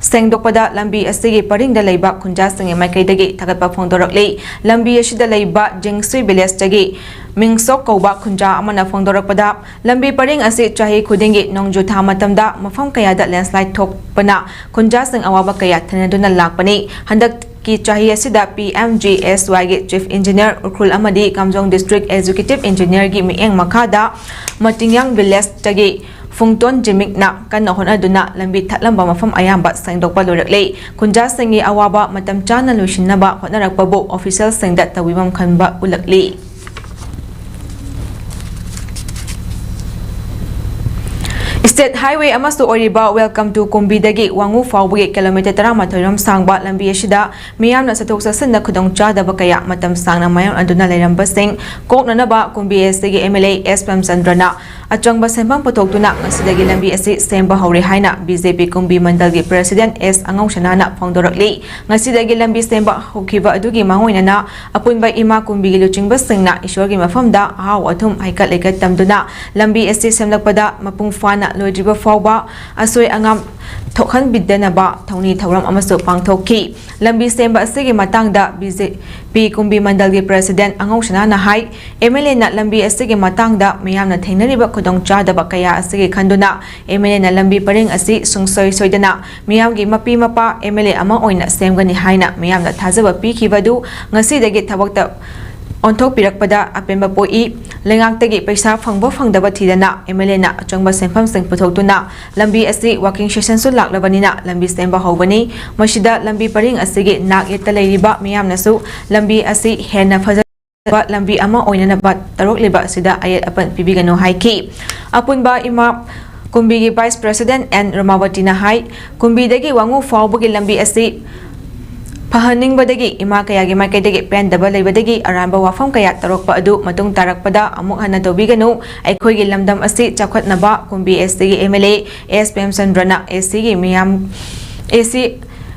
ꯁꯦꯡꯗꯣꯛꯄꯗ ꯂꯝꯕꯤ ꯑꯁꯤꯒꯤ ꯄꯔꯤꯡꯗ ꯂꯩꯕ ꯈꯨꯟꯖꯥꯁꯤꯡꯒꯤ ꯃꯥꯏꯀꯩꯗꯒꯤ ꯊꯥꯒꯠꯄ ꯐꯣꯡꯗꯣꯔꯛꯂꯤ꯫ ꯂꯝꯕꯤ ꯑꯁꯤꯗ ꯂꯩꯕ ꯖꯤꯡꯁꯨꯏ ꯚꯤꯂꯦꯖꯇꯒꯤ ꯃꯤꯡꯁꯣꯛ ꯀꯧꯕ ꯈꯨꯟꯖꯥ ꯑꯃꯅ ꯐꯣꯡꯗꯣꯔꯛꯄꯗ, ꯂꯝꯕꯤ ꯄꯔꯤꯡ ꯑꯁꯤ ꯆꯍꯤ ꯈꯨꯗꯤꯡꯒꯤ ꯅꯣꯡꯖꯨ ꯊꯥ ꯃꯇꯝꯗ ꯃꯐꯝ ꯀꯌꯥꯗ ꯂꯦꯟꯁꯂꯥꯏꯗ ꯊꯣꯛꯄꯅ ꯈꯨꯟꯖꯥꯁꯤꯡ ꯑꯋꯥꯕ ꯀꯌꯥ ꯊꯦꯡꯅꯗꯨꯅ ꯂꯥꯛꯄꯅꯤ꯫ ꯍꯟꯗꯛꯀꯤ ꯆꯍꯤ ꯑꯁꯤꯗ P M G S Yꯒꯤ Chief Engineer Ukhrul ꯑꯃꯗꯤ ꯀꯥꯝꯖꯣꯡ District Executive Engineerꯒꯤ ꯃꯤꯠꯌꯦꯡ ꯃꯈꯥꯗ ꯃꯇꯤꯡꯌꯥꯡ ꯚꯤꯂꯦꯖꯇꯒꯤ ꯐꯨꯡꯇꯣꯟ ꯖꯤꯃꯤꯛꯅ ꯀꯟꯅ ꯍꯣꯠꯅꯗꯨꯅ ꯂꯝꯕꯤ ꯊꯠꯂꯝꯕ ꯃꯐꯝ ꯑꯌꯥꯝꯕ ꯁꯦꯡꯗꯣꯛꯄ ꯂꯣꯏꯔꯛꯂꯦ꯫ ꯈꯨꯟꯖꯥꯁꯤꯡꯒꯤ ꯑꯋꯥꯕ ꯃꯇꯝ ꯆꯥꯅ ꯂꯣꯏꯁꯤꯟꯅꯕ ꯍꯣꯠꯅꯔꯛꯄꯕꯨ ꯑꯣꯐꯤꯁꯤꯌꯦꯜꯁꯤꯡꯗ ꯇꯧꯕꯤꯐꯝ ꯈꯟꯕ ꯎꯠꯂꯛꯂꯤ꯫ State Highway ꯑꯃꯁꯨ ꯑꯣꯏꯔꯤꯕ Welcome to ꯀꯨꯝꯕꯤꯗꯒꯤ ꯋꯥꯉꯨ ꯐꯥꯎꯕꯒꯤ ꯀꯤꯂꯣꯃꯤꯇꯔ ꯇꯔꯥꯃꯥꯊꯣꯏ ꯔꯣꯝ ꯁꯥꯡꯕ ꯂꯝꯕꯤ ꯑꯁꯤꯗ ꯃꯤꯌꯥꯝꯅ ꯆꯠꯊꯣꯛ ꯆꯠꯁꯤꯟꯗ ꯈꯨꯗꯣꯡꯆꯥꯗꯕ ꯀꯌꯥ ꯃꯇꯝ ꯁꯥꯡꯅ ꯃꯥꯌꯣꯛꯅꯗꯨꯅ ꯂꯩꯔꯝꯕꯁꯤꯡ ꯀꯣꯛꯅꯅꯕ ꯀꯨꯝꯕꯤ ꯑꯦꯁ ꯁꯤꯒꯤ M L A S ꯄ꯭ꯔꯦꯝꯆꯟꯗ꯭ꯔꯅ ꯑꯆꯪꯕ ꯁꯦꯟꯐꯝ ꯄꯨꯊꯣꯛꯇꯨꯅ ꯉꯁꯤꯗꯒꯤ ꯂꯝꯕꯤ ꯑꯁꯤ ꯁꯦꯝꯕ ꯍꯧꯔꯦ ꯍꯥꯏꯅ B J P ꯀꯨꯝꯕꯤ ꯃꯟꯗꯜꯒꯤ President S ꯑꯉꯧꯁꯅꯥꯅ ꯐꯣꯡꯗꯣꯔꯛꯂꯤ꯫ ꯉꯁꯤꯗꯒꯤ ꯂꯝꯕꯤ ꯁꯦꯝꯕ ꯍꯧꯈꯤꯕ ꯑꯗꯨꯒꯤ ꯃꯥꯡꯑꯣꯏꯅꯅ ꯑꯄꯨꯟꯕ ꯏꯃꯥ ꯀꯨꯝꯕꯤꯒꯤ ꯂꯨꯆꯤꯡꯕꯁꯤꯡꯅ ꯏꯁꯣꯔꯒꯤ ꯃꯐꯝꯗ ꯑꯍꯥꯎ ꯑꯊꯨꯝ ꯍꯩꯀꯠ ꯂꯩꯀꯠ ꯇꯝꯗꯨꯅ ꯂꯝꯕꯤ ꯑꯁꯤ ꯁꯦꯝꯂꯛꯄꯗ ꯃꯄꯨꯡ ꯐꯥꯅ ꯂꯣꯏꯗ꯭ꯔꯤꯕ ꯐꯥꯎꯕ ꯑꯁꯣꯏ ꯑꯉꯥꯝ ꯊꯣꯛꯍꯟꯕꯤꯗꯅꯕ ꯊꯧꯅꯤ ꯊꯧꯔꯝ ꯑꯃꯁꯨ ꯄꯥꯡꯊꯣꯛꯈꯤ꯫ ꯂꯝꯕꯤ ꯁꯦꯝꯕ ꯑꯁꯤꯒꯤ ꯃꯇꯥꯡꯗ B J P ꯀꯨꯝꯕꯤ ꯃꯟꯗꯜꯒꯤ President ꯑꯉꯧꯁꯅꯥꯅ high, M L A ꯅ ꯂꯝꯕꯤ ꯑꯁꯤꯒꯤ ꯃꯇꯥꯡꯗ ꯃꯤꯌꯥꯝꯅ ꯊꯦꯡꯅꯔꯤꯕ ꯈꯨꯗꯣꯡꯆꯥꯗꯕ ꯀꯌꯥ ꯑꯁꯤꯒꯤ ꯈꯟꯗꯨꯅ M L A ꯅ ꯂꯝꯕꯤ ꯄꯔꯤꯡ ꯑꯁꯤ ꯁꯨꯡꯁꯣꯏ ꯁꯣꯏꯗꯅ ꯃꯤꯌꯥꯝꯒꯤ ꯃꯄꯤ ꯃꯄꯥ M L A ꯑꯃ ꯑꯣꯏꯅ ꯁꯦꯝꯒꯅꯤ ꯍꯥꯏꯅ ꯃꯤꯌꯥꯝꯗ ꯊꯥꯖꯕ ꯄꯤꯈꯤꯕꯗꯨ ꯉꯁꯤꯗꯒꯤ ꯊꯕꯛꯇ ꯑꯣꯟꯊꯣꯛꯄꯤꯔꯛꯄꯗ ꯑꯄꯦꯟꯕ ꯄꯣꯛꯏ꯫ ꯂꯩꯉꯥꯛꯇꯒꯤ ꯄꯩꯁꯥ ꯐꯪꯕ ꯐꯪꯗꯕ ꯊꯤꯗꯅ M L A ꯅ ꯑꯆꯪꯕ ꯁꯦꯟꯐꯝꯁꯤꯡ ꯄꯨꯊꯣꯛꯇꯨꯅ ꯂꯝꯕꯤ ꯑꯁꯤ walking session ꯁꯨ ꯂꯥꯛꯂꯕꯅꯤꯅ ꯂꯝꯕꯤ ꯁꯦꯝꯕ ꯍꯧꯕꯅꯤ꯫ ꯃꯁꯤꯗ ꯂꯝꯕꯤ ꯄꯔꯤꯡ ꯑꯁꯤꯒꯤ ꯅꯥꯛ ꯌꯦꯠꯇ ꯂꯩꯔꯤꯕ ꯃꯤꯌꯥꯝꯅꯁꯨ ꯂꯝꯕꯤ ꯑꯁꯤ ꯍꯦꯟꯅ ꯐꯖ ꯂꯝꯕꯤ ꯑꯃ ꯑꯣꯏꯅꯅꯕ ꯇꯧꯔꯛꯂꯤꯕ ꯑꯁꯤꯗ ꯑꯌꯦꯠ ꯑꯄꯟ ꯄꯤꯕꯤꯒꯅꯨ ꯍꯥꯏꯈꯤ꯫ ꯑꯄꯨꯟꯕ ꯏꯃꯥ ꯀꯨꯝꯕꯤꯒꯤ Vice President N ꯔꯃꯥꯋꯇꯤꯅ ꯍꯥꯏ, ꯀꯨꯝꯕꯤꯗꯒꯤ ꯋꯥꯉꯨ ꯐꯥꯎꯕꯒꯤ ꯂꯝꯕꯤ ꯑꯁꯤ ꯐꯍꯟꯅꯤꯡꯕꯗꯒꯤ ꯏꯃꯥ ꯀꯌꯥꯒꯤ ꯃꯥꯏꯀꯩꯗꯒꯤ ꯄꯦꯟꯗꯕ ꯂꯩꯕꯗꯒꯤ ꯑꯔꯥꯟꯕ ꯋꯥꯐꯝ ꯀꯌꯥ ꯇꯧꯔꯛꯄ ꯑꯗꯨ ꯃꯇꯨꯡ ꯇꯥꯔꯛꯄꯗ ꯑꯃꯨꯛ ꯍꯟꯅ ꯇꯧꯕꯤꯒꯅꯨ꯫ ꯑꯩꯈꯣꯏꯒꯤ ꯂꯝꯗꯝ ꯑꯁꯤ ꯆꯥꯎꯈꯠꯅꯕ ꯀꯨꯝꯕꯤ ꯑꯦꯁ ꯁꯤꯒꯤ M L A S ꯄ꯭ꯔꯦꯝꯆꯟꯗ꯭ꯔꯅ ꯑꯦꯁ ꯁꯤꯒꯤ ꯃꯤꯌꯥꯝ, ꯑꯦꯁ ꯁꯤ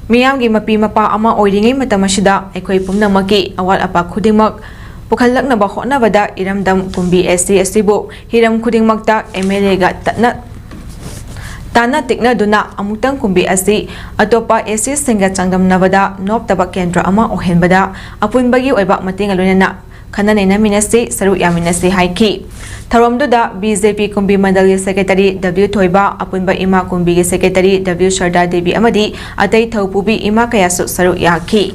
ꯃꯤꯌꯥꯝꯒꯤ ꯃꯄꯤ ꯃꯄꯥ ꯑꯃ ꯑꯣꯏꯔꯤꯉꯩ ꯃꯇꯝ ꯑꯁꯤꯗ ꯑꯩꯈꯣꯏ ꯄꯨꯝꯅꯃꯛꯀꯤ ꯑꯋꯥꯠ ꯑꯄꯥ ꯈꯨꯗꯤꯡꯃꯛ ꯄꯨꯈꯠꯂꯛꯅꯕ ꯍꯣꯠꯅꯕꯗ ꯏꯔꯝꯗꯝ ꯀꯨꯝꯕꯤ ꯑꯦꯁ ꯁꯤ ꯑꯁꯤꯕꯨ ꯍꯤꯔꯝ ꯈꯨꯗꯤꯡꯃꯛꯇ M L A ꯒ ꯇꯠꯅ ꯆꯥꯟꯅ ꯇꯤꯛꯅꯗꯨꯅ ꯑꯃꯨꯛꯇꯪ ꯀꯨꯝꯕꯤ ꯑꯁꯤ ꯑꯇꯣꯞꯄ ꯑꯦꯁꯤꯁꯤꯡꯒ ꯆꯥꯡꯗꯝꯅꯕꯗ ꯅꯣꯞꯇꯕ ꯀꯦꯟꯗ꯭ꯔ ꯑꯃ ꯑꯣꯏꯍꯟꯕꯗ ꯑꯄꯨꯟꯕꯒꯤ ꯑꯣꯏꯕ ꯃꯇꯦꯡꯒ ꯂꯣꯏꯅꯅ ꯈꯟꯅ ꯅꯩꯅꯃꯤꯟꯅꯁꯤ, ꯁꯔꯨꯛ ꯌꯥꯃꯤꯟꯅꯁꯤ ꯍꯥꯏꯈꯤ꯫ ꯊꯧꯔꯝꯗꯨꯗ ꯕꯤ ꯖꯦ ꯄꯤ ꯀꯨꯝꯕꯤ ꯃꯟꯗꯜꯒꯤ ꯁꯦꯀ꯭ꯔꯦꯇꯔꯤ ꯗꯕ꯭ꯂꯤꯎ ꯊꯣꯏꯕ, ꯑꯄꯨꯟꯕ ꯏꯃꯥ ꯀꯨꯝꯕꯤꯒꯤ ꯁꯦꯀ꯭ꯔꯦꯇꯔꯤ ꯗꯕ꯭ꯂꯤꯎ ꯁꯔꯗꯥ ꯗꯦꯕꯤ ꯑꯃꯗꯤ ꯑꯇꯩ ꯊꯧꯄꯨꯕꯤ ꯏꯃꯥ ꯀꯌꯥꯁꯨ ꯁꯔꯨꯛ ꯌꯥꯈꯤ꯫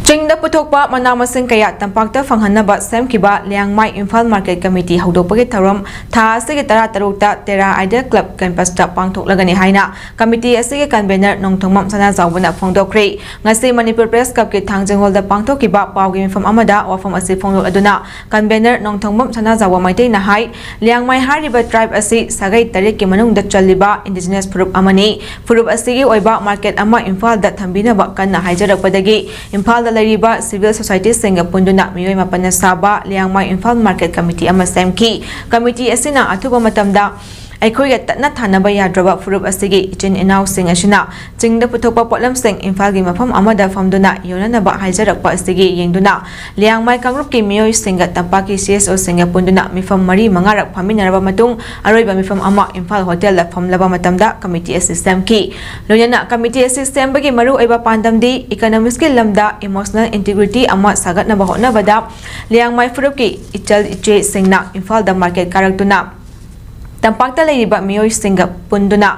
ꯆꯤꯡꯗ ꯄꯨꯊꯣꯛꯄ ꯃꯅꯥ ꯃꯁꯤꯡ ꯀꯌꯥ ꯇꯝꯄꯥꯛꯇ ꯐꯪꯍꯟꯅꯕ ꯁꯦꯝꯈꯤꯕ ꯂꯤꯌꯥꯡꯃꯥꯏ ꯏꯝꯐꯥꯜ ꯃꯥꯔꯀꯦꯠ ꯀꯃꯤꯇꯤ ꯍꯧꯗꯣꯛꯄꯒꯤ ꯊꯧꯔꯝ ꯊꯥ ꯑꯁꯤꯒꯤ ꯇꯔꯥꯇꯔꯨꯛꯇ ꯇꯦꯔꯥ ꯑꯥꯏꯗꯤꯌꯥ ꯀ꯭ꯂꯕ ꯀꯦꯝꯄꯁꯇ ꯄꯥꯡꯊꯣꯛꯂꯒꯅꯤ ꯍꯥꯏꯅ ꯀꯃꯤꯇꯤ ꯑꯁꯤꯒꯤ ꯀꯟꯚꯦꯅꯔ ꯅꯣꯡꯊꯣꯡꯕꯝ ꯁꯅꯥꯖꯥꯎꯕꯅ ꯐꯣꯡꯗꯣꯛꯈ꯭ꯔꯦ꯫ ꯉꯁꯤ ꯃꯅꯤꯄꯨꯔ ꯄ꯭ꯔꯦꯁ ꯀ꯭ꯂꯕꯀꯤ ꯊꯥꯡꯖꯤꯡ ꯍꯣꯜꯗ ꯄꯥꯡꯊꯣꯛꯈꯤꯕ ꯄꯥꯎꯒꯤ ꯃꯤꯐꯝ ꯑꯃꯗ ꯋꯥꯐꯝ ꯑꯁꯤ ꯐꯣꯡꯗꯣꯛꯂꯗꯨꯅ ꯀꯟꯚꯦꯅꯔ ꯅꯣꯡꯊꯣꯡꯕꯝ ꯁꯅꯥꯖꯥꯎꯕ ꯃꯩꯇꯩꯅ ꯍꯥꯏ, ꯂꯤꯌꯥꯡꯃꯥꯏ ꯍꯥꯏꯔꯤꯕ ꯇ꯭ꯔꯥꯏꯕ ꯑꯁꯤ ꯁꯥꯒꯩ ꯇꯔꯦꯠꯀꯤ ꯃꯅꯨꯡꯗ ꯆꯜꯂꯤꯕ ꯏꯟꯗꯤꯖꯤꯅꯁ ꯐꯨꯔꯨꯞ ꯑꯃꯅꯤ꯫ ꯐꯨꯔꯨꯞ ꯑꯁꯤꯒꯤ ꯑꯣꯏꯕ ꯃꯥꯔꯀꯦꯠ ꯑꯃ ꯏꯝꯐꯥꯜꯗ ꯊꯝꯕꯤꯅꯕ ꯀꯟꯅ ꯍꯥꯏꯖꯔꯛꯄꯗꯒꯤ ꯏꯝꯐꯥꯜꯗ ꯂꯩꯔꯤꯕ ꯁꯤꯚꯤꯜ ꯁꯣꯁꯥꯏꯇꯤꯁꯤꯡꯒ ꯄꯨꯟꯗꯨꯅ ꯃꯤꯑꯣꯏ ꯃꯥꯄꯟꯅ ꯁꯥꯕ ꯂꯤꯌꯥꯡꯃꯥꯏ ꯏꯝꯐꯥꯜ ꯃꯥꯔꯀꯦꯠ ꯀꯃꯤꯇꯤ ꯑꯃ ꯁꯦꯝꯈꯤ꯫ ꯀꯃꯤꯇꯤ ꯑꯁꯤꯅ ꯑꯊꯨꯕ ꯃꯇꯝꯗ ꯑꯩꯈꯣꯏꯒ ꯇꯠꯅ ꯊꯥꯅꯕ ꯌꯥꯗ꯭ꯔꯕ ꯐꯨꯔꯨꯞ ꯑꯁꯤꯒꯤ ꯏꯆꯤꯟ ꯏꯅꯥꯎꯁꯤꯡ ꯑꯁꯤꯅ ꯆꯤꯡꯗ ꯄꯨꯊꯣꯛꯄ ꯄꯣꯠꯂꯝꯁꯤꯡ ꯏꯝꯐꯥꯜꯒꯤ ꯃꯐꯝ ꯑꯃꯗ ꯐꯝꯗꯨꯅ ꯌꯣꯟꯅꯅꯕ ꯍꯥꯏꯖꯔꯛꯄ ꯑꯁꯤꯒꯤ ꯌꯦꯡꯗꯨꯅ ꯂꯤꯌꯥꯡꯃꯥꯏ ꯀꯥꯡꯂꯨꯞꯀꯤ ꯃꯤꯑꯣꯏꯁꯤꯡꯒ ꯇꯝꯄꯥꯛꯀꯤ ꯁꯤ ꯑꯦꯁ ꯑꯣꯁꯤꯡꯒ ꯄꯨꯟꯗꯨꯅ ꯃꯤꯐꯝ ꯃꯔꯤ ꯃꯉꯥꯔꯛ ꯐꯝꯃꯤꯟꯅꯔꯕ ꯃꯇꯨꯡ ꯑꯔꯣꯏꯕ ꯃꯤꯐꯝ ꯑꯃ ꯏꯝꯐꯥꯜ ꯍꯣꯇꯦꯜꯗ ꯐꯝꯂꯕ ꯃꯇꯝꯗ ꯀꯃꯤꯇꯤ ꯑꯁꯤ ꯁꯦꯝꯈꯤ꯫ ꯂꯣꯏꯅꯅ ꯀꯃꯤꯇꯤ ꯑꯁꯤ ꯁꯦꯝꯕꯒꯤ ꯃꯔꯨꯑꯣꯏꯕ ꯄꯥꯟꯗꯝꯗꯤ ꯏꯀꯅꯣꯃꯤꯛꯁꯀꯤ ꯂꯝꯗ ꯏꯃꯣꯁꯅꯦꯜ ꯏꯟꯇꯤꯒ꯭ꯔꯤꯇꯤ ꯑꯃ ꯁꯥꯒꯠꯅꯕ ꯍꯣꯠꯅꯕꯗ ꯂꯤꯌꯥꯡꯃꯥꯏ ꯐꯨꯔꯨꯞꯀꯤ ꯏꯆꯜ ꯏꯆꯦꯁꯤꯡꯅ ꯏꯝꯐꯥꯜꯗ ꯃꯥꯔꯀꯦꯠ ꯀꯥꯔꯛꯇꯨꯅ ꯇꯝꯄꯥꯛꯇ ꯂꯩꯔꯤꯕ ꯃꯤꯑꯣꯏꯁꯤꯡꯒ ꯄꯨꯟꯗꯨꯅ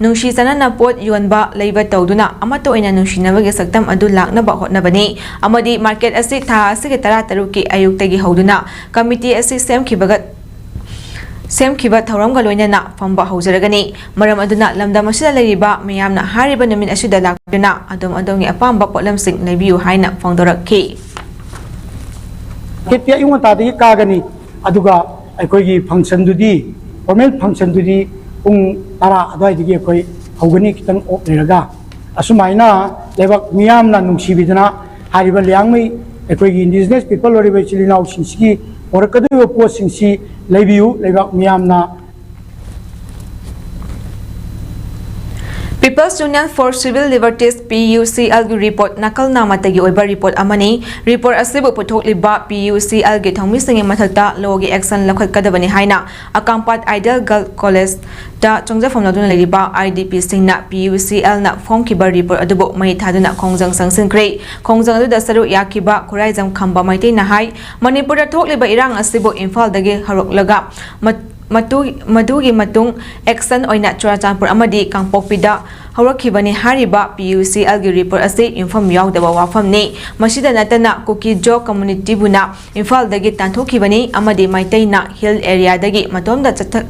ꯅꯨꯡꯁꯤ ꯆꯥꯟꯅꯅ ꯄꯣꯠ ꯌꯣꯟꯕ ꯂꯩꯕ ꯇꯧꯗꯨꯅ ꯑꯃꯠꯇ ꯑꯣꯏꯅ ꯅꯨꯡꯁꯤꯅꯕꯒꯤ ꯁꯛꯇꯝ ꯑꯗꯨ ꯂꯥꯛꯅꯕ ꯍꯣꯠꯅꯕꯅꯤ ꯑꯃꯗꯤ ꯃꯥꯔꯀꯦꯠ ꯑꯁꯤ ꯊꯥ ꯑꯁꯤꯒꯤ ꯇꯔꯥꯇꯔꯨꯛꯀꯤ ꯑꯌꯨꯛꯇꯒꯤ ꯍꯧꯗꯨꯅ ꯀꯃꯤꯇꯤ ꯑꯁꯤ ꯁꯦꯝꯈꯤꯕꯒ ꯁꯦꯝꯈꯤꯕ ꯊꯧꯔꯝꯒ ꯂꯣꯏꯅꯅ ꯐꯝꯕ ꯍꯧꯖꯔꯒꯅꯤ꯫ ꯃꯔꯝ ꯑꯗꯨꯅ ꯂꯝꯗꯝ ꯑꯁꯤꯗ ꯂꯩꯔꯤꯕ ꯃꯤꯌꯥꯝꯅ ꯍꯥꯏꯔꯤꯕ ꯅꯨꯃꯤꯠ ꯑꯁꯤꯗ ꯂꯥꯛꯇꯨꯅ ꯑꯗꯣꯝ ꯑꯗꯣꯝꯒꯤ ꯑꯄꯥꯝꯕ ꯄꯣꯠꯂꯝꯁꯤꯡ ꯂꯩꯕꯤꯌꯨ ꯍꯥꯏꯅ ꯐꯣꯡꯗꯣꯔꯛꯈꯤ꯫ ꯃꯥꯔꯀꯦꯠꯇꯤ ꯑꯌꯨꯛ ꯉꯟꯇꯥꯗꯒꯤ ꯀꯥꯒꯅꯤ, ꯑꯗꯨꯒ ꯑꯩꯈꯣꯏꯒꯤ ꯐꯪꯁꯟꯗꯨꯗꯤ, ꯐꯣꯔꯃꯦꯜ ꯐꯪꯁꯟꯗꯨꯗꯤ ꯄꯨꯡ ꯇꯔꯥ ꯑꯗꯨꯋꯥꯏꯗꯒꯤ ꯑꯩꯈꯣꯏ ꯍꯧꯒꯅꯤ, ꯈꯤꯇꯪ ꯑꯣꯞ ꯂꯩꯔꯒ꯫ ꯑꯁꯨꯃꯥꯏꯅ ꯂꯩꯕꯥꯛ ꯃꯤꯌꯥꯝꯅ ꯅꯨꯡꯁꯤꯕꯤꯗꯅ ꯍꯥꯏꯔꯤꯕ ꯂꯤꯌꯥꯡꯃꯩ ꯑꯩꯈꯣꯏꯒꯤ ꯏꯟꯗꯤꯖꯤꯅꯁ ꯄꯤꯄꯜ ꯑꯣꯏꯔꯤꯕ ꯏꯆꯤꯜ ꯏꯅꯥꯎꯁꯤꯡꯁꯤꯒꯤ ꯄꯣꯔꯛꯀꯗꯧꯔꯤꯕ ꯄꯣꯠꯁꯤꯡꯁꯤ ꯂꯩꯕꯤꯌꯨ, ꯂꯩꯕꯥꯛ ꯃꯤꯌꯥꯝꯅ꯫ People's Union for Civil Liberties, P U C L ꯒꯤ report ꯅꯥꯀꯜ ꯅꯥꯃꯠꯇꯒꯤ ꯑꯣꯏꯕ report ꯑꯃꯅꯤ꯫ Report ꯑꯁꯤꯕꯨ ꯄꯨꯊꯣꯛꯂꯤꯕ P U C L ꯒꯤ ꯊꯧꯃꯤꯁꯤꯡꯒꯤ ꯃꯊꯛꯇ ꯂꯣꯒꯤ action ꯂꯧꯈꯠꯀꯗꯕꯅꯤ ꯍꯥꯏꯅ ꯑꯀꯥꯝꯄꯥꯠ Ideal Girl College ꯇ ꯆꯪꯖꯐꯝ ꯂꯧꯗꯨꯅ ꯂꯩꯔꯤꯕ I D P ꯁꯤꯡꯅ P U C L ꯅ ꯐꯣꯡꯈꯤꯕ report ꯑꯗꯨꯕꯨ ꯃꯩ ꯊꯥꯗꯨꯅ ꯈꯣꯡꯖꯪ ꯆꯪꯁꯤꯟꯈ꯭ꯔꯦ꯫ ꯈꯣꯡꯖꯪ ꯑꯗꯨꯗ ꯁꯔꯨꯛ ꯌꯥꯈꯤꯕ ꯈꯨꯔꯥꯏꯖꯝ ꯈꯝꯕ ꯃꯩꯇꯩꯅ ꯍꯥꯏ, ꯃꯅꯤꯄꯨꯔꯗ ꯊꯣꯛꯂꯤꯕ ꯏꯔꯥꯡ ꯑꯁꯤꯕꯨ ꯏꯝꯐꯥꯜꯗꯒꯤ ꯍꯧꯔꯛꯂꯒ ꯃꯠ-, ꯃꯇꯨ-, ꯃꯗꯨꯒꯤ ꯃꯇꯨꯡ action ꯑꯣꯏꯅ ꯆꯨꯔꯥꯆꯥꯟꯄꯨꯔ ꯑꯃꯗꯤ ꯀꯥꯡꯄꯣꯛꯄꯤꯗ ꯍꯧꯔꯛꯈꯤꯕꯅꯤ ꯍꯥꯏꯔꯤꯕ P U C L ꯒꯤ report ꯑꯁꯤ ꯌꯨꯝꯐꯝ ꯌꯥꯎꯗꯕ ꯋꯥꯐꯝꯅꯤ꯫ ꯃꯁꯤꯗ ꯅꯠꯇꯅ ꯀꯨꯀꯤ ꯖꯣ community ꯕꯨꯅ ꯏꯝꯐꯥꯜꯗꯒꯤ ꯇꯥꯟꯊꯣꯛꯈꯤꯕꯅꯤ ꯑꯃꯗꯤ ꯃꯩꯇꯩꯅ hill area ꯗꯒꯤ ꯃꯇꯣꯝꯗ ꯆꯠꯊ-,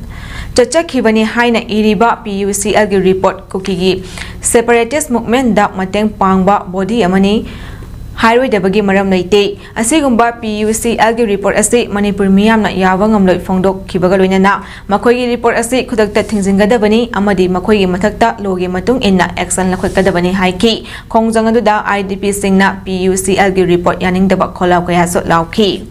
ꯆꯠꯆꯈꯤꯕꯅꯤ ꯍꯥꯏꯅ ꯏꯔꯤꯕ P U C L ꯒꯤ report ꯀꯨꯀꯤꯒꯤ separatist movement ꯗ ꯃꯇꯦꯡ ꯄꯥꯡꯕ body ꯑꯃꯅꯤ ꯍꯥꯏꯔꯣꯏꯗꯕꯒꯤ ꯃꯔꯝ ꯂꯩꯇꯦ꯫ ꯑꯁꯤꯒꯨꯝꯕ P U C L ꯒꯤ report ꯑꯁꯤ ꯃꯅꯤꯄꯨꯔ ꯃꯤꯌꯥꯝꯅ ꯌꯥꯕ ꯉꯝꯂꯣꯏ ꯐꯣꯡꯗꯣꯛꯈꯤꯕꯒ ꯂꯣꯏꯅꯅ ꯃꯈꯣꯏꯒꯤ report ꯑꯁꯤ ꯈꯨꯗꯛꯇ ꯊꯤꯡꯖꯤꯟꯒꯗꯕꯅꯤ ꯑꯃꯗꯤ ꯃꯈꯣꯏꯒꯤ ꯃꯊꯛꯇ ꯂꯣꯒꯤ ꯃꯇꯨꯡ ꯏꯟꯅ action ꯂꯧꯈꯠꯀꯗꯕꯅꯤ ꯍꯥꯏꯈꯤ꯫ ꯈꯣꯡꯖꯪ ꯑꯗꯨꯗ I D P ꯁꯤꯡꯅ P U C L ꯒꯤ report ꯌꯥꯅꯤꯡꯗꯕ ꯈꯣꯜꯂꯥꯎ ꯀꯌꯥꯁꯨ ꯂꯥꯎꯈꯤ꯫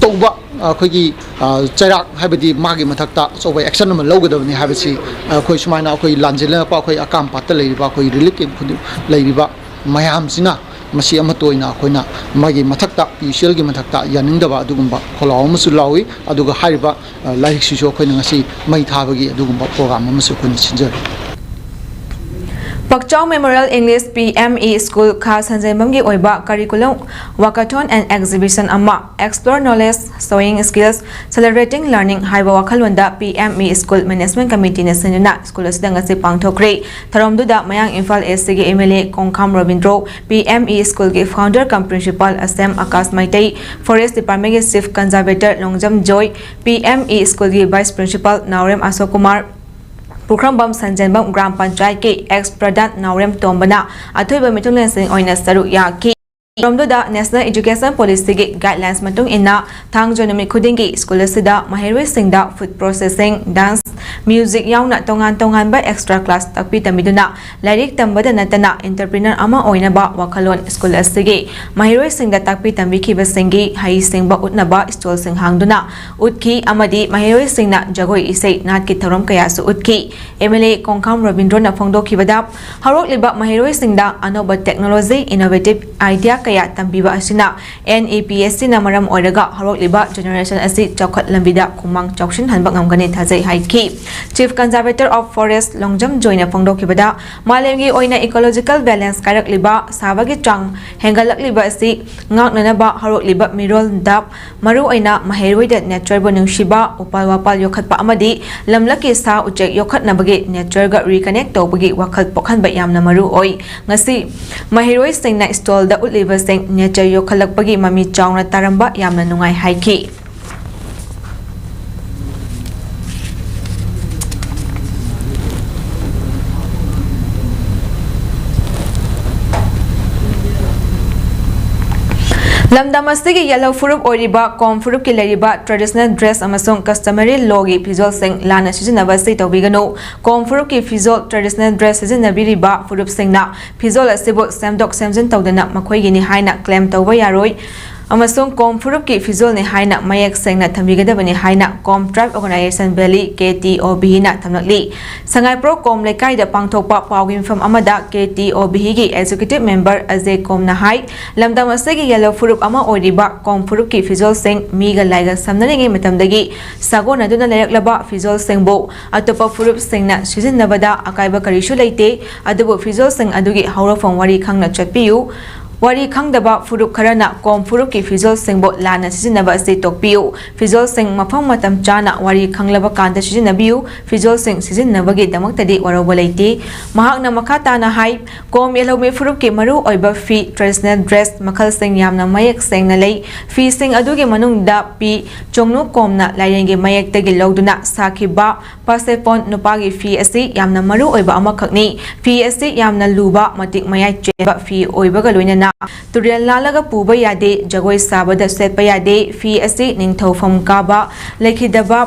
ꯇꯧꯕ ꯑꯩꯈꯣꯏꯒꯤ, ꯑ, ꯆꯩꯔꯥꯛ, ꯍꯥꯏꯕꯗꯤ ꯃꯥꯒꯤ ꯃꯊꯛꯇ ꯑꯆꯧꯕ action ꯑꯃ ꯂꯧꯒꯗꯕꯅꯤ ꯍꯥꯏꯕꯁꯤ, ꯑ, ꯑꯩꯈꯣꯏ ꯁꯨꯃꯥꯏꯅ ꯑꯩꯈꯣꯏ ꯂꯥꯟꯖꯦꯜꯂꯛꯄ ꯑꯩꯈꯣꯏ ꯑꯀꯥꯝꯄꯥꯠꯇ ꯂꯩꯔꯤꯕ ꯑꯩꯈꯣꯏ relief camp ꯈꯨꯗꯤꯡ ꯂꯩꯔꯤꯕ ꯃꯌꯥꯝꯁꯤꯅ ꯃꯁꯤ ꯑꯃꯠꯇ ꯑꯣꯏꯅ ꯑꯩꯈꯣꯏꯅ ꯃꯥꯒꯤ ꯃꯊꯛꯇ, P U C L ꯒꯤ ꯃꯊꯛꯇ ꯌꯥꯅꯤꯡꯗꯕ ꯑꯗꯨꯒꯨꯝꯕ ꯈꯣꯜꯂꯥꯎ ꯑꯃꯁꯨ ꯂꯥꯎꯏ꯫ ꯑꯗꯨꯒ ꯍꯥꯏꯔꯤꯕ, ꯑ, ꯂꯥꯏꯔꯤꯛꯁꯤꯁꯨ ꯑꯩꯈꯣꯏꯅ ꯉꯁꯤ ꯃꯩ ꯊꯥꯕꯒꯤ ꯑꯗꯨꯒꯨꯝꯕ program ꯑꯃꯁꯨ ꯑꯩꯈꯣꯏꯅ ꯁꯤꯟꯖꯔꯤ꯫ ꯄꯛꯆꯥꯎ Memorial English P M E School ꯈꯥ ꯁꯟꯖꯦꯟꯕꯝꯒꯤ ꯑꯣꯏꯕ curriculum walkathon and exhibition ꯑꯃ Explore Knowledge, Showing Skills, Celebrating Learning ꯍꯥꯏꯕ ꯋꯥꯈꯜꯂꯣꯟꯗ P M E School Management Committee ꯅ ꯁꯤꯟꯗꯨꯅ school ꯑꯁꯤꯗ ꯉꯁꯤ ꯄꯥꯡꯊꯣꯛꯈ꯭ꯔꯦ꯫ ꯊꯧꯔꯝꯗꯨꯗ ꯃꯌꯥꯡ ꯏꯝꯐꯥꯜ East ꯀꯤ M L A Kongkham Robindro, P M E School ꯒꯤ founder cum principal Ashem Akash Meitei, Forest Department ꯀꯤ Chief Conservator Longjam Joy, P M E School ꯒꯤ Vice Principal ꯅꯥꯎꯔꯦꯝ ꯑꯁꯣꯛ ꯀꯨꯃꯥꯔ, ꯄꯨꯈ꯭ꯔꯝꯕꯝ ꯁꯟꯖꯦꯟꯕꯝ ꯒ꯭ꯔꯥꯝ ꯄꯟꯆꯥꯌꯠꯀꯤ ex Pradhan ꯅꯥꯎꯔꯦꯝ ꯇꯣꯝꯕꯅ ꯑꯊꯣꯏꯕ ꯃꯤꯊꯨꯡꯂꯦꯟꯁꯤꯡ ꯑꯣꯏꯅ ꯁꯔꯨꯛ ꯌꯥꯈꯤ꯫ ꯊꯧꯔꯝꯗꯨꯗ National Education Policy ꯒꯤ guidelines ꯃꯇꯨꯡ ꯏꯟꯅ ꯊꯥꯡꯖ ꯅꯨꯃꯤꯠ ꯈꯨꯗꯤꯡꯒꯤ school ꯑꯁꯤꯗ ꯃꯍꯩꯔꯣꯏꯁꯤꯡꯗ food processing, dance, ꯃ꯭ꯌꯨꯖꯤꯛ ꯌꯥꯎꯅ ꯇꯣꯉꯥꯟ ꯇꯣꯉꯥꯟꯕ ꯑꯦꯛꯁꯇ꯭ꯔꯥ ꯀ꯭ꯂꯥꯁ ꯇꯥꯛꯄꯤ ꯇꯝꯕꯤꯗꯨꯅ ꯂꯥꯏꯔꯤꯛ ꯇꯝꯕꯗ ꯅꯠꯇꯅ ꯑꯦꯟꯇꯔꯄ꯭ꯔꯤꯅꯔ ꯑꯃ ꯑꯣꯏꯅꯕ ꯋꯥꯈꯜꯂꯣꯟ ꯁ꯭ꯀꯨꯜ ꯑꯁꯤꯒꯤ ꯃꯍꯩꯔꯣꯏꯁꯤꯡꯗ ꯇꯥꯛꯄꯤ ꯇꯝꯕꯤꯈꯤꯕꯁꯤꯡꯒꯤ ꯍꯩꯁꯤꯡꯕ ꯎꯠꯅꯕ ꯁ꯭ꯇꯣꯜꯁꯤꯡ ꯍꯥꯡꯗꯨꯅ ꯎꯠꯈꯤ ꯑꯃꯗꯤ ꯃꯍꯩꯔꯣꯏꯁꯤꯡꯅ ꯖꯒꯣꯏ ꯏꯁꯩ ꯅꯥꯠꯀꯤ ꯊꯧꯔꯝ ꯀꯌꯥꯁꯨ ꯎꯠꯈꯤ꯫ ꯑꯦꯝ ꯑꯦꯜ ꯑꯦ ꯀꯣꯡꯈꯥꯝ ꯔꯕꯤꯟꯗ꯭ꯔꯣꯅ ꯐꯣꯡꯗꯣꯛꯈꯤꯕꯗ, ꯍꯧꯔꯛꯂꯤꯕ ꯃꯍꯩꯔꯣꯏꯁꯤꯡꯗ ꯑꯅꯧꯕ ꯇꯦꯛꯅꯣꯂꯣꯖꯤ, ꯏꯅꯣꯚꯦꯇꯤꯚ ꯑꯥꯏꯗꯤꯌꯥ ꯀꯌꯥ ꯇꯝꯕꯤꯕ ꯑꯁꯤꯅ ꯑꯦꯟ ꯏ ꯄꯤ ꯑꯦꯁ ꯁꯤꯅ ꯃꯔꯝ ꯑꯣꯏꯔꯒ ꯍꯧꯔꯛꯂꯤꯕ ꯖꯦꯅꯦꯔꯦꯁꯟ ꯑꯁꯤ ꯆꯥꯎꯈꯠ ꯂꯝꯕꯤꯗ ꯈꯨꯃꯥꯡ ꯆꯥꯎꯁꯤꯟꯍꯟꯕ ꯉꯝꯒꯅꯤ ꯊꯥꯖꯩ ꯍꯥꯏꯈꯤ꯫ Chief Conservator of Forest Longjam ꯖꯣꯏꯅ ꯐꯣꯡꯗꯣꯛꯈꯤꯕꯗ, ꯃꯥꯂꯦꯝꯒꯤ ꯑꯣꯏꯅ ꯏꯀꯣꯂꯣꯖꯤꯀꯦꯜ ꯕꯦꯂꯦꯟꯁ ꯀꯥꯏꯔꯛꯂꯤꯕ, ꯁꯥꯕꯒꯤ ꯆꯥꯡ ꯍꯦꯟꯒꯠꯂꯛꯂꯤꯕ ꯑꯁꯤ ꯉꯥꯛꯅꯅꯕ ꯍꯧꯔꯛꯂꯤꯕ ꯃꯤꯔꯣꯜꯗ ꯃꯔꯨꯑꯣꯏꯅ ꯃꯍꯩꯔꯣꯏꯗ ꯅꯦꯆꯔꯕꯨ ꯅꯨꯡꯁꯤꯕ, ꯎꯄꯥꯜ ꯋꯥꯄꯥꯜ ꯌꯣꯛꯈꯠꯄ ꯑꯃꯗꯤ ꯂꯝꯂꯛꯀꯤ ꯁꯥ ꯎꯆꯦꯛ ꯌꯣꯛꯈꯠꯅꯕꯒꯤ ꯅꯦꯆꯔꯒ ꯔꯤꯀꯅꯦꯛ ꯇꯧꯕꯒꯤ ꯋꯥꯈꯜ ꯄꯣꯛꯍꯟꯕ ꯌꯥꯝꯅ ꯃꯔꯨ ꯑꯣꯏ꯫ ꯉꯁꯤ ꯃꯍꯩꯔꯣꯏꯁꯤꯡꯅ ꯁ꯭ꯇꯣꯜꯗ ꯎꯠꯂꯤꯕꯁꯤꯡ ꯅꯦꯆꯔ ꯌꯣꯛꯈꯠꯂꯛꯄꯒꯤ ꯃꯃꯤ ꯆꯥꯎꯅ ꯇꯥꯔꯝꯕ ꯌꯥꯝꯅ ꯅꯨꯡꯉꯥꯏ ꯍꯥꯏꯈꯤ꯫ ꯂꯝꯗꯝ ꯑꯁꯤꯒꯤ ꯌꯦꯜꯍꯧ ꯐꯨꯔꯨꯞ ꯑꯣꯏꯔꯤꯕ ꯀꯣꯝ ꯐꯨꯔꯨꯞꯀꯤ ꯂꯩꯔꯤꯕ traditional dress ꯑꯃꯁꯨꯡ customary lawꯒꯤ ꯐꯤꯖꯣꯜꯁꯤꯡ ꯂꯥꯟꯅ ꯁꯤꯖꯤꯟꯅꯕ ꯑꯁꯤ ꯇꯧꯕꯤꯒꯅꯨ꯫ ꯀꯣꯝ ꯐꯨꯔꯨꯞꯀꯤ ꯐꯤꯖꯣꯜ, traditional dress ꯁꯤꯖꯤꯟꯅꯕꯤꯔꯤꯕ ꯐꯨꯔꯨꯞꯁꯤꯡꯅ ꯐꯤꯖꯣꯜ ꯑꯁꯤꯕꯨ ꯁꯦꯝꯗꯣꯛ ꯁꯦꯝꯖꯤꯟ ꯇꯧꯗꯅ ꯃꯈꯣꯏꯒꯤꯅꯤ ꯍꯥꯏꯅ claim ꯇꯧꯕ ꯌꯥꯔꯣꯏ ꯑꯃꯁꯨꯡ ꯀꯣꯝ ꯐꯨꯔꯨꯞꯀꯤ ꯐꯤꯖꯣꯜꯅꯤ ꯍꯥꯏꯅ ꯃꯌꯦꯛ ꯁꯦꯡꯅ ꯊꯝꯕꯤꯒꯗꯕꯅꯤ ꯍꯥꯏꯅ Kom Tribe Organisation Valley, K T O V ꯅ ꯊꯝꯂꯛꯂꯤ꯫ ꯁꯉꯥꯏꯄ꯭ꯔꯧ ꯀꯣꯝ ꯂꯩꯀꯥꯏꯗ ꯄꯥꯡꯊꯣꯛꯄ ꯄꯥꯎꯒꯤ ꯃꯤꯐꯝ ꯑꯃꯗ K T O V ꯒꯤ executive member ꯑꯖꯦ ꯀꯣꯝꯅ ꯍꯥꯏ, ꯂꯝꯗꯝ ꯑꯁꯤꯒꯤ ꯌꯦꯜꯍꯧ ꯐꯨꯔꯨꯞ ꯑꯃ ꯑꯣꯏꯔꯤꯕ ꯀꯣꯝ ꯐꯨꯔꯨꯞꯀꯤ ꯐꯤꯖꯣꯜꯁꯤꯡ ꯃꯤꯒ ꯂꯥꯏꯒ ꯁꯝꯅꯔꯤꯉꯩ ꯃꯇꯝꯗꯒꯤ ꯁꯥꯒꯣꯟꯅꯗꯨꯅ ꯂꯩꯔꯛꯂꯕ ꯐꯤꯖꯣꯜꯁꯤꯡꯕꯨ ꯑꯇꯣꯞꯄ ꯐꯨꯔꯨꯞꯁꯤꯡꯅ ꯁꯤꯖꯤꯟꯅꯕꯗ ꯑꯀꯥꯏꯕ ꯀꯔꯤꯁꯨ ꯂꯩꯇꯦ, ꯑꯗꯨꯕꯨ ꯐꯤꯖꯣꯜꯁꯤꯡ ꯑꯗꯨꯒꯤ ꯍꯧꯔꯛꯐꯝ ꯋꯥꯔꯤ ꯈꯪꯅ ꯆꯠꯄꯤꯌꯨ꯫ ꯋꯥꯔꯤ ꯈꯪꯗꯕ ꯐꯨꯔꯨꯞ ꯈꯔꯅ ꯀꯣꯝ ꯐꯨꯔꯨꯞꯀꯤ ꯐꯤꯖꯣꯜꯁꯤꯡꯕꯨ ꯂꯥꯟꯅ ꯁꯤꯖꯤꯟꯅꯕ ꯑꯁꯤ ꯇꯣꯛꯄꯤꯌꯨ꯫ ꯐꯤꯖꯣꯜꯁꯤꯡ ꯃꯐꯝ ꯃꯇꯝ ꯆꯥꯅ ꯋꯥꯔꯤ ꯈꯪꯂꯕ ꯀꯥꯟꯗ ꯁꯤꯖꯤꯟꯅꯕꯤꯌꯨ꯫ ꯐꯤꯖꯣꯜꯁꯤꯡ ꯁꯤꯖꯤꯟꯅꯕꯒꯤꯗꯃꯛꯇꯗꯤ ꯋꯥꯔꯧꯕ ꯂꯩꯇꯦ꯫ ꯃꯍꯥꯛꯅ ꯃꯈꯥ ꯇꯥꯅ ꯍꯥꯏ, ꯀꯣꯝ ꯌꯦꯜꯍꯧꯃꯤ ꯐꯨꯔꯨꯞꯀꯤ ꯃꯔꯨ ꯑꯣꯏꯕ ꯐꯤ, traditional dress ꯃꯈꯜꯁꯤꯡ ꯌꯥꯝꯅ ꯃꯌꯦꯛ ꯁꯦꯡꯅ ꯂꯩ꯫ ꯐꯤꯁꯤꯡ ꯑꯗꯨꯒꯤ ꯃꯅꯨꯡꯗ ꯄꯤ ꯆꯣꯡꯅꯨ ꯀꯣꯝꯅ ꯂꯥꯏꯔꯦꯟꯒꯤ ꯃꯌꯦꯛꯇꯒꯤ ꯂꯧꯗꯨꯅ ꯁꯥꯈꯤꯕ ꯄꯥꯁꯦꯄꯣꯟ ꯅꯨꯄꯥꯒꯤ ꯐꯤ ꯑꯁꯤ ꯌꯥꯝꯅ ꯃꯔꯨ ꯑꯣꯏꯕ ꯑꯃꯈꯛꯅꯤ꯫ ꯐꯤ ꯑꯁꯤ ꯌꯥꯝꯅ ꯂꯨꯕ, ꯃꯇꯤꯛ ꯃꯌꯥꯏ ꯆꯦꯟꯕ ꯐꯤ ꯑꯣꯏꯕꯒ ꯂꯣꯏꯅꯅ ꯇꯨꯔꯦꯜ ꯂꯥꯜꯂꯒ ꯄꯨꯕ ꯌꯥꯗꯦ, ꯖꯒꯣꯏ ꯁꯥꯕꯗ ꯁꯦꯠꯄ ꯌꯥꯗꯦ꯫ ꯐꯤ ꯑꯁꯤ ꯅꯤꯡꯊꯧꯐꯝ ꯀꯥꯕ ꯂꯩꯈꯤꯗꯕ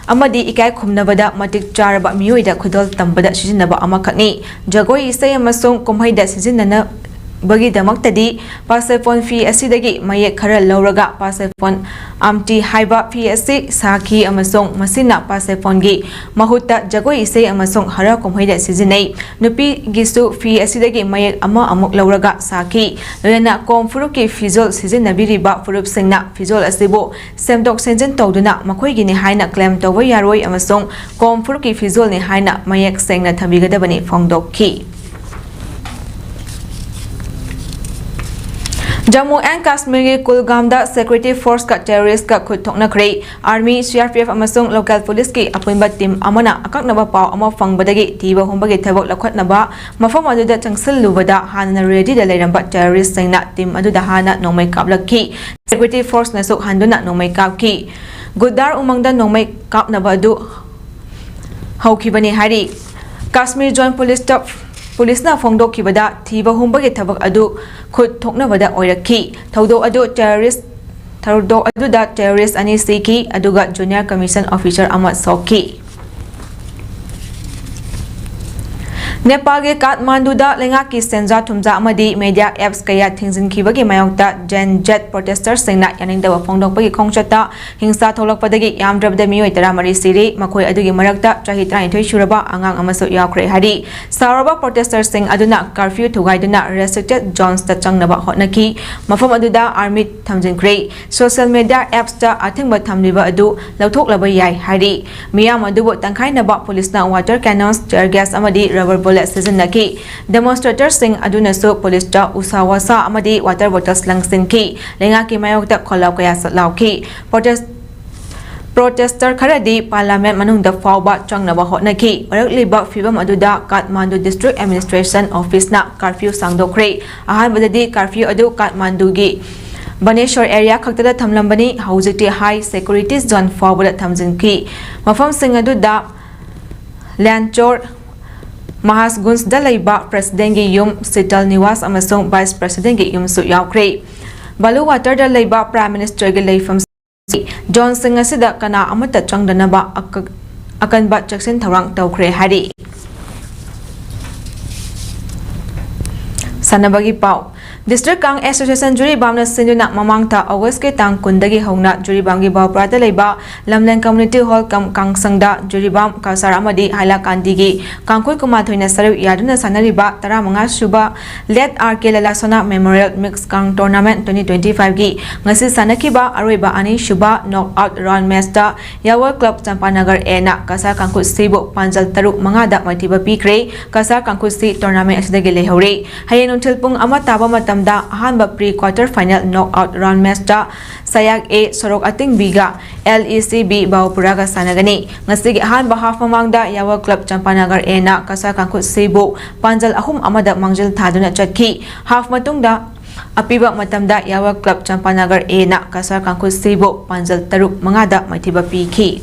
ꯑꯃꯗꯤ ꯏꯀꯥꯏ ꯈꯨꯝꯅꯕꯗ ꯃꯇꯤꯛ ꯆꯥꯔꯕ ꯃꯤꯑꯣꯏꯗ ꯈꯨꯗꯣꯜ ꯇꯝꯕꯗ ꯁꯤꯖꯤꯟꯅꯕ ꯑꯃꯈꯛꯅꯤ꯫ ꯖꯒꯣꯏ ꯏꯁꯩ ꯑꯃꯁꯨꯡ ꯀꯨꯝꯍꯩꯗ ꯁꯤꯖꯤꯟꯅꯅꯕꯒꯤꯗꯃꯛꯇꯗꯤ ꯄꯥꯁꯦꯐꯣꯟ ꯐꯤ ꯑꯁꯤꯗꯒꯤ ꯃꯌꯦꯛ ꯈꯔ ꯂꯧꯔꯒ ꯄꯥꯁꯦꯐꯣꯟ ꯑꯝꯇꯤ ꯍꯥꯏꯕ ꯐꯤ ꯑꯁꯤ ꯁꯥꯈꯤ ꯑꯃꯁꯨꯡ ꯃꯁꯤꯅ ꯄꯥꯁꯦꯐꯣꯟꯒꯤ ꯃꯍꯨꯠꯇ ꯖꯒꯣꯏ ꯏꯁꯩ ꯑꯃꯁꯨꯡ ꯍꯔꯥꯎ ꯀꯨꯝꯍꯩꯗ ꯁꯤꯖꯤꯟꯅꯩ꯫ ꯅꯨꯄꯤꯒꯤꯁꯨ ꯐꯤ ꯑꯁꯤꯗꯒꯤ ꯃꯌꯦꯛ ꯑꯃ ꯑꯃꯨꯛ ꯂꯧꯔꯒ ꯁꯥꯈꯤ꯫ ꯂꯣꯏꯅꯅ ꯀꯣꯝ ꯐꯨꯔꯨꯞꯀꯤ ꯐꯤꯖꯣꯜ ꯁꯤꯖꯤꯟꯅꯕꯤꯔꯤꯕ ꯐꯨꯔꯨꯞꯁꯤꯡꯅ ꯐꯤꯖꯣꯜ ꯑꯁꯤꯕꯨ ꯁꯦꯝꯗꯣꯛ ꯁꯦꯝꯖꯤꯟ ꯇꯧꯗꯨꯅ ꯃꯈꯣꯏꯒꯤꯅꯤ ꯍꯥꯏꯅ ꯀ꯭ꯂꯦꯝ ꯇꯧꯕ ꯌꯥꯔꯣꯏ ꯑꯃꯁꯨꯡ ꯀꯣꯝ ꯐꯨꯔꯨꯞꯀꯤ ꯐꯤꯖꯣꯜꯅꯤ ꯍꯥꯏꯅ ꯃꯌꯦꯛ ꯁꯦꯡꯅ ꯊꯝꯕꯤꯒꯗꯕꯅꯤ ꯐꯣꯡꯗꯣꯛꯈꯤ꯫ ꯖꯝꯃꯨ ꯑꯦꯟ ꯀꯥꯁꯃꯤꯔꯒꯤ ꯀꯨꯜꯒꯥꯝꯗ ꯁꯦꯀ꯭ꯌꯨꯔꯤꯇꯤ ꯐꯣꯔꯁꯀ ꯇꯦꯔꯣꯔꯤꯁ꯭ꯠꯀ ꯈꯨꯠ ꯊꯣꯛꯅꯈ꯭ꯔꯦ꯫ Army, C R P F ꯑꯃꯁꯨꯡ ꯂꯣꯀꯦꯜ ꯄꯨꯂꯤꯁꯀꯤ ꯑꯄꯨꯟꯕ ꯇꯤꯝ ꯑꯃꯅ ꯑꯀꯛꯅꯕ ꯄꯥꯎ ꯑꯃ ꯐꯪꯕꯗꯒꯤ ꯊꯤꯕ ꯍꯨꯝꯕꯒꯤ ꯊꯕꯛ ꯂꯧꯈꯠꯅꯕ ꯃꯐꯝ ꯑꯗꯨꯗ ꯆꯪꯁꯤꯜꯂꯨꯕꯗ ꯍꯥꯟꯅꯅ ꯔꯦꯗꯤꯗ ꯂꯩꯔꯝꯕ ꯇꯦꯔꯣꯔꯤꯁ꯭ꯠꯁꯤꯡꯅ ꯇꯤꯝ ꯑꯗꯨꯗ ꯍꯥꯟꯅ ꯅꯣꯡꯃꯩ ꯀꯥꯞꯂꯛꯈꯤ꯫ ꯁꯦꯀ꯭ꯌꯨꯔꯤꯇꯤ ꯐꯣꯔꯁꯅꯁꯨ ꯍꯟꯗꯨꯅ ꯅꯣꯡꯃꯩ ꯀꯥꯞꯈꯤ꯫ ꯒꯨꯗꯥꯔ ꯎꯃꯪꯗ ꯅꯣꯡꯃꯩ ꯀꯥꯞꯅꯕ ꯑꯗꯨ ꯍꯧꯈꯤꯕꯅꯤ ꯍꯥꯏꯔꯤ꯫ ꯀꯥꯁꯃꯤꯔ ꯖꯣꯟ ꯄꯨꯂꯤꯁꯇ, ꯄꯨꯂꯤꯁꯅ ꯐꯣꯡꯗꯣꯛꯈꯤꯕꯗ ꯊꯤꯕ ꯍꯨꯝꯕꯒꯤ ꯊꯕꯛ ꯑꯗꯨ ꯈꯨꯠ ꯊꯣꯛꯅꯕꯗ ꯑꯣꯏꯔꯛꯈꯤ꯫ ꯊꯧꯗꯣꯛ ꯑꯗꯨ ꯇꯦꯔꯣꯔꯤꯁ꯭ꯠ, ꯊꯧꯗꯣꯛ ꯑꯗꯨꯗ ꯇꯦꯔꯣꯔꯤꯁ꯭ꯠ ꯑꯅꯤ ꯁꯤꯈꯤ, ꯑꯗꯨꯒ ꯖꯨꯅꯤꯌꯔ ꯀꯃꯤꯁꯟ ꯑꯣꯐꯤꯁꯔ ꯑꯃ ꯁꯣꯛꯈꯤ꯫ ꯅꯦꯄꯥꯜꯒꯤ ꯀꯥꯊꯃꯥꯟꯗꯨꯗ ꯂꯩꯉꯥꯛꯀꯤ ꯁꯦꯟꯖꯥ ꯊꯨꯝꯖꯥ ꯑꯃꯗꯤ ꯃꯦꯗꯤꯌꯥ ꯑꯦꯞꯁ ꯀꯌꯥ ꯊꯤꯡꯖꯤꯟꯈꯤꯕꯒꯤ ꯃꯥꯌꯣꯛꯇ ꯖꯦꯟ ꯖꯦꯠ ꯄ꯭ꯔꯣꯇꯦꯁꯇꯔꯁꯤꯡꯅ ꯌꯥꯅꯤꯡꯗꯕ ꯐꯣꯡꯗꯣꯛꯄꯒꯤ ꯈꯣꯡꯆꯠꯇ ꯍꯤꯡꯁꯥ ꯊꯣꯛꯂꯛꯄꯗꯒꯤ ꯌꯥꯝꯗ꯭ꯔꯕꯗ ꯃꯤꯑꯣꯏ ꯇꯔꯥꯃꯔꯤ ꯁꯤꯔꯦ꯫ ꯃꯈꯣꯏ ꯑꯗꯨꯒꯤ ꯃꯔꯛꯇ ꯆꯍꯤ ꯇꯔꯥꯅꯤꯊꯣꯏ ꯁꯨꯔꯕ ꯑꯉꯥꯡ ꯑꯃꯁꯨ ꯌꯥꯎꯈ꯭ꯔꯦ ꯍꯥꯏꯔꯤ꯫ ꯁꯥꯎꯔꯕ ꯄ꯭ꯔꯣꯇꯦꯁꯇꯔꯁꯤꯡ ꯑꯗꯨꯅ ꯀꯔꯐ꯭ꯌꯨ ꯊꯨꯒꯥꯏꯗꯨꯅ ꯔꯦꯁꯇ꯭ꯔꯤꯛꯇꯦꯗ ꯖꯣꯟꯁꯇ ꯆꯪꯅꯕ ꯍꯣꯠꯅꯈꯤ꯫ ꯃꯐꯝ ꯑꯗꯨꯗ ꯑꯥꯔꯃꯤ ꯊꯝꯖꯤꯟꯈ꯭ꯔꯦ꯫ ꯁꯣꯁꯤꯌꯦꯜ ꯃꯤꯗꯤꯌꯥ ꯑꯦꯞꯁꯇ ꯑꯊꯤꯡꯕ ꯊꯝꯂꯤꯕ ꯑꯗꯨ ꯂꯧꯊꯣꯛꯂꯕ ꯌꯥꯏ ꯍꯥꯏꯔꯤ꯫ ꯃꯤꯌꯥꯝ ꯑꯗꯨꯕꯨ ꯇꯪꯈꯥꯏꯅꯕ ꯄꯨꯂꯤꯁꯅ ꯋꯥꯇꯔ ꯀꯦꯅꯣꯟꯁ, ꯇꯤꯌꯔ ꯒ꯭ꯌꯥꯁ ꯑꯃꯗꯤ ꯔꯕꯔ ꯕꯨꯂꯦꯠ ꯁꯤꯖꯤꯟꯅꯈꯤ꯫ ꯗꯦꯃꯣꯟꯁꯇ꯭ꯔꯦꯇꯔꯁꯤꯡ ꯑꯗꯨꯅꯁꯨ ꯄꯨꯂꯤꯁꯇ ꯎꯁꯥ ꯋꯥꯁꯥ ꯑꯃꯗꯤ ꯋꯥꯇꯔ ꯕꯣꯇꯜꯁ ꯂꯪꯁꯤꯟꯈꯤ꯫ ꯂꯩꯉꯥꯛꯀꯤ ꯃꯥꯌꯣꯛꯇ ꯈꯣꯜꯂꯥꯎ ꯀꯌꯥ ꯂꯥꯎꯈꯤ꯫ ꯄ꯭ꯔꯣꯇꯦꯁ-, ꯄ꯭ꯔꯣꯇꯦꯁꯇꯔ ꯈꯔꯗꯤ ꯄꯥꯔꯂꯥꯃꯦꯟ ꯃꯅꯨꯡꯗ ꯐꯥꯎꯕ ꯆꯪꯅꯕ ꯍꯣꯠꯅꯈꯤ꯫ ꯑꯣꯏꯔꯛꯂꯤꯕ ꯐꯤꯚꯝ ꯑꯗꯨꯗ ꯀꯥꯊꯃꯥꯟꯗꯨ ꯗꯤꯁꯇ꯭ꯔꯤꯛ ꯑꯦꯗꯃꯤꯅꯤꯁꯇ꯭ꯔꯦꯁꯟ ꯑꯣꯐꯤꯁꯅ ꯀꯔꯐ꯭ꯌꯨ ꯁꯥꯡꯗꯣꯛꯈ꯭ꯔꯦ꯫ ꯑꯍꯥꯟꯕꯗꯗꯤ ꯀꯔꯐ꯭ꯌꯨ ꯑꯗꯨ ꯀꯥꯊꯃꯥꯟꯗꯨꯒꯤ ꯕꯅꯦꯁꯣꯔ ꯑꯦꯔꯤꯌꯥ ꯈꯛꯇꯗ ꯊꯝꯂꯝꯕꯅꯤ꯫ ꯍꯧꯖꯤꯛꯇꯤ ꯍꯥꯏ ꯁꯦꯀ꯭ꯌꯨꯔꯤꯇꯤ ꯖꯣꯟ ꯐꯥꯎꯕꯗ ꯊꯝꯖꯤꯟꯈꯤ꯫ ꯃꯐꯝꯁꯤꯡ ꯑꯗꯨꯗ ꯂꯦꯟꯆꯣꯔ, ꯃꯍꯥꯁꯒꯨꯟꯖꯗ ꯂꯩꯕ ꯄ꯭ꯔꯦꯁꯤꯗꯦꯟꯒꯤ ꯌꯨꯝ, ꯁꯤꯇꯜ ꯅꯤꯋꯥꯁ ꯑꯃꯁꯨꯡ ꯚꯥꯏꯁ ꯄ꯭ꯔꯦꯁꯤꯗꯦꯟꯒꯤ ꯌꯨꯝꯁꯨ ꯌꯥꯎꯈ꯭ꯔꯦ꯫ ꯕꯥꯂꯨ ꯋꯥꯇꯔꯗ ꯂꯩꯕ ꯄ꯭ꯔꯥꯏꯝ ꯃꯤꯅꯤꯁꯇꯔꯒꯤ ꯂꯩꯐꯝ ꯖꯣꯟꯁꯤꯡ ꯑꯁꯤꯗ ꯀꯅꯥ ꯑꯃꯠꯇ ꯆꯪꯗꯅꯕ ꯑꯀ-, ꯑꯀꯟꯕ ꯆꯦꯛꯁꯤꯟ ꯊꯧꯔꯥꯡ ꯇꯧꯈ꯭ꯔꯦ ꯍꯥꯏꯔꯤ꯫ ꯁꯥꯟꯅꯕꯒꯤ ꯄꯥꯎ꯫ District Kang Association ꯖꯤꯔꯤꯕꯥꯝꯅ ꯁꯤꯟꯗꯨꯅ ꯃꯃꯥꯡ ꯊꯥ August ꯀꯤ ꯇꯥꯡ ꯀꯨꯟꯗꯒꯤ ꯍꯧꯅ ꯖꯤꯔꯤꯕꯥꯝꯒꯤ ꯕꯥꯎꯄ꯭ꯔꯥꯗ ꯂꯩꯕ ꯂꯝꯂꯦꯟ Community Hall ꯀꯝ ꯀꯥꯡꯁꯪꯗ ꯖꯤꯔꯤꯕꯥꯝ, ꯀꯁꯥꯔ ꯑꯃꯗꯤ ꯍꯥꯏꯂꯥꯀꯥꯟꯗꯤꯒꯤ ꯀꯥꯡꯈꯨꯠ ꯀꯨꯟꯃꯥꯊꯣꯏꯅ ꯁꯔꯨꯛ ꯌꯥꯗꯨꯅ ꯁꯥꯟꯅꯔꯤꯕ ꯇꯔꯥꯃꯉꯥ ꯁꯨꯕ Late ꯑꯥꯔ ꯀꯦ ꯂꯂꯥꯁꯣꯅꯥ Memorial Mix Kang Tournament twenty twenty-five ꯒꯤ ꯉꯁꯤ ꯁꯥꯟꯅꯈꯤꯕ ꯑꯔꯣꯏꯕ ꯑꯅꯤꯁꯨꯕ knock out round match ꯇ ꯌꯥꯋꯜ Club ꯆꯝꯄꯥꯅꯒꯔ A ꯅ ꯀꯁꯥꯔ ꯀꯥꯡꯈꯨꯠ C ꯕꯨ ꯄꯥꯟꯖꯜ ꯇꯔꯨꯛ ꯃꯉꯥꯗ ꯃꯥꯏꯊꯤꯕ ꯄꯤꯈ꯭ꯔꯦ꯫ ꯀꯁꯥꯔ ꯀꯥꯡꯈꯨꯠ C tournament ꯑꯁꯤꯗꯒꯤ ꯂꯩꯍꯧꯔꯦ꯫ ꯍꯌꯦꯡ ꯅꯨꯡꯊꯤꯜ ꯄꯨꯡ ꯑꯃ ꯇꯥꯕ ꯃꯇꯝꯗ ꯑꯍꯥꯟꯕ pre quarter final knock out round match ꯇ ꯁꯌꯥꯛ A ꯁꯣꯔꯣꯛ ꯑꯇꯤꯡꯕꯤꯒ L E C B ꯕꯥꯎꯄꯨꯔꯥꯒ ꯁꯥꯟꯅꯒꯅꯤ꯫ ꯉꯁꯤꯒꯤ ꯑꯍꯥꯟꯕ half ꯃꯃꯥꯡꯗ ꯌꯥꯋꯜ Club ꯆꯝꯄꯥꯅꯒꯔ A ꯅ ꯀꯁꯥꯔ ꯀꯥꯡꯈꯨꯠ C ꯕꯨ ꯄꯥꯟꯖꯜ ꯑꯍꯨꯝ ꯑꯃꯗ ꯃꯥꯡꯖꯤꯜ ꯊꯥꯗꯨꯅ ꯆꯠꯈꯤ꯫ Half ꯃꯇꯨꯡꯗ ꯑꯄꯤꯕ ꯃꯇꯝꯗ ꯌꯥꯋꯜ Club ꯆꯝꯄꯥꯅꯒꯔ A ꯅ ꯀꯁꯥꯔ ꯀꯥꯡꯈꯨꯠ C ꯕꯨ ꯄꯥꯟꯖꯜ ꯇꯔꯨꯛ ꯃꯉꯥꯗ ꯃꯥꯏꯊꯤꯕ ꯄꯤꯈꯤ꯫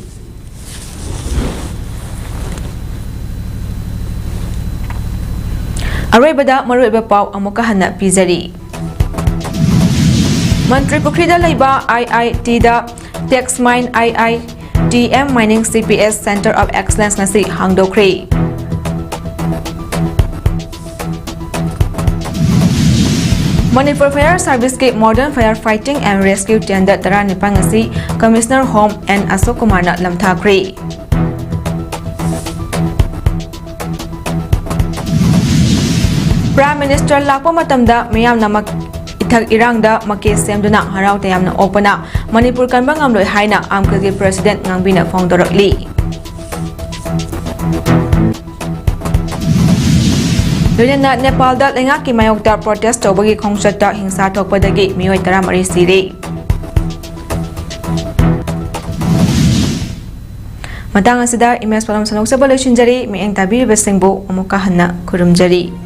ꯑꯔꯣꯏꯕꯗ ꯃꯔꯨꯑꯣꯏꯕ ꯄꯥꯎ ꯑꯃꯨꯛꯀ ꯍꯟꯅ ꯄꯤꯖꯔꯤ꯫ ꯃꯟꯇ꯭ꯔꯤ ꯄꯨꯈ꯭ꯔꯤꯗ ꯂꯩꯕ I I T the Tax Mine I I T M Mining C P S Center of Excellence ꯉꯁꯤ ꯍꯥꯡꯗꯣꯛꯈ꯭ꯔꯦ꯫ ꯃꯅꯤꯄꯨꯔ Fire Service ꯀꯤ Modern Fire Fighting and Rescue Tender ꯇꯔꯥꯅꯤꯄꯥꯟ ꯑꯁꯤ Commissioner Home N ꯑꯁꯣꯛ ꯀꯨꯃꯥꯔꯅ ꯂꯝꯊꯥꯈ꯭ꯔꯦ꯫ Prime Minister ꯂꯥꯛꯄ ꯃꯇꯝꯗ ꯃꯤꯌꯥꯝꯅ ꯃꯛ-, ꯏꯊꯛ ꯏꯔꯥꯡꯗ ꯃꯀꯦ ꯁꯦꯝꯗꯨꯅ ꯍꯔꯥꯎ ꯇꯌꯥꯝꯅ ꯑꯣꯛꯄꯅ ꯃꯅꯤꯄꯨꯔ ꯀꯟꯕ ꯉꯝꯂꯣꯏ ꯍꯥꯏꯅ ꯑꯥꯝ ꯀꯦꯜꯒꯤ President ꯉꯥꯡꯕꯤꯅ ꯐꯣꯡꯗꯣꯔꯛꯂꯤ꯫ ꯂꯣꯏꯅꯅ ꯅꯦꯄꯥꯜꯗ ꯂꯩꯉꯥꯛꯀꯤ ꯃꯥꯌꯣꯛꯇ protest ꯇꯧꯕꯒꯤ ꯈꯣꯡꯆꯠꯇ ꯍꯤꯡꯁꯥ ꯊꯣꯛꯄꯗꯒꯤ ꯃꯤꯑꯣꯏ ꯇꯔꯥꯃꯔꯤ ꯁꯤꯔꯦ꯫ ꯃꯇꯥꯡ ꯑꯁꯤꯗ ꯏꯃꯦꯖ ꯄꯣꯠꯂꯝ ꯁꯟꯗꯣꯛꯆꯕ ꯂꯣꯏꯁꯤꯟꯖꯔꯤ꯫ ꯃꯤꯠꯌꯦꯡ ꯇꯥꯕꯤꯔꯤꯕꯁꯤꯡꯕꯨ ꯑꯃꯨꯛꯀ ꯍꯟꯅ ꯈꯨꯔꯨꯝꯖꯔꯤ꯫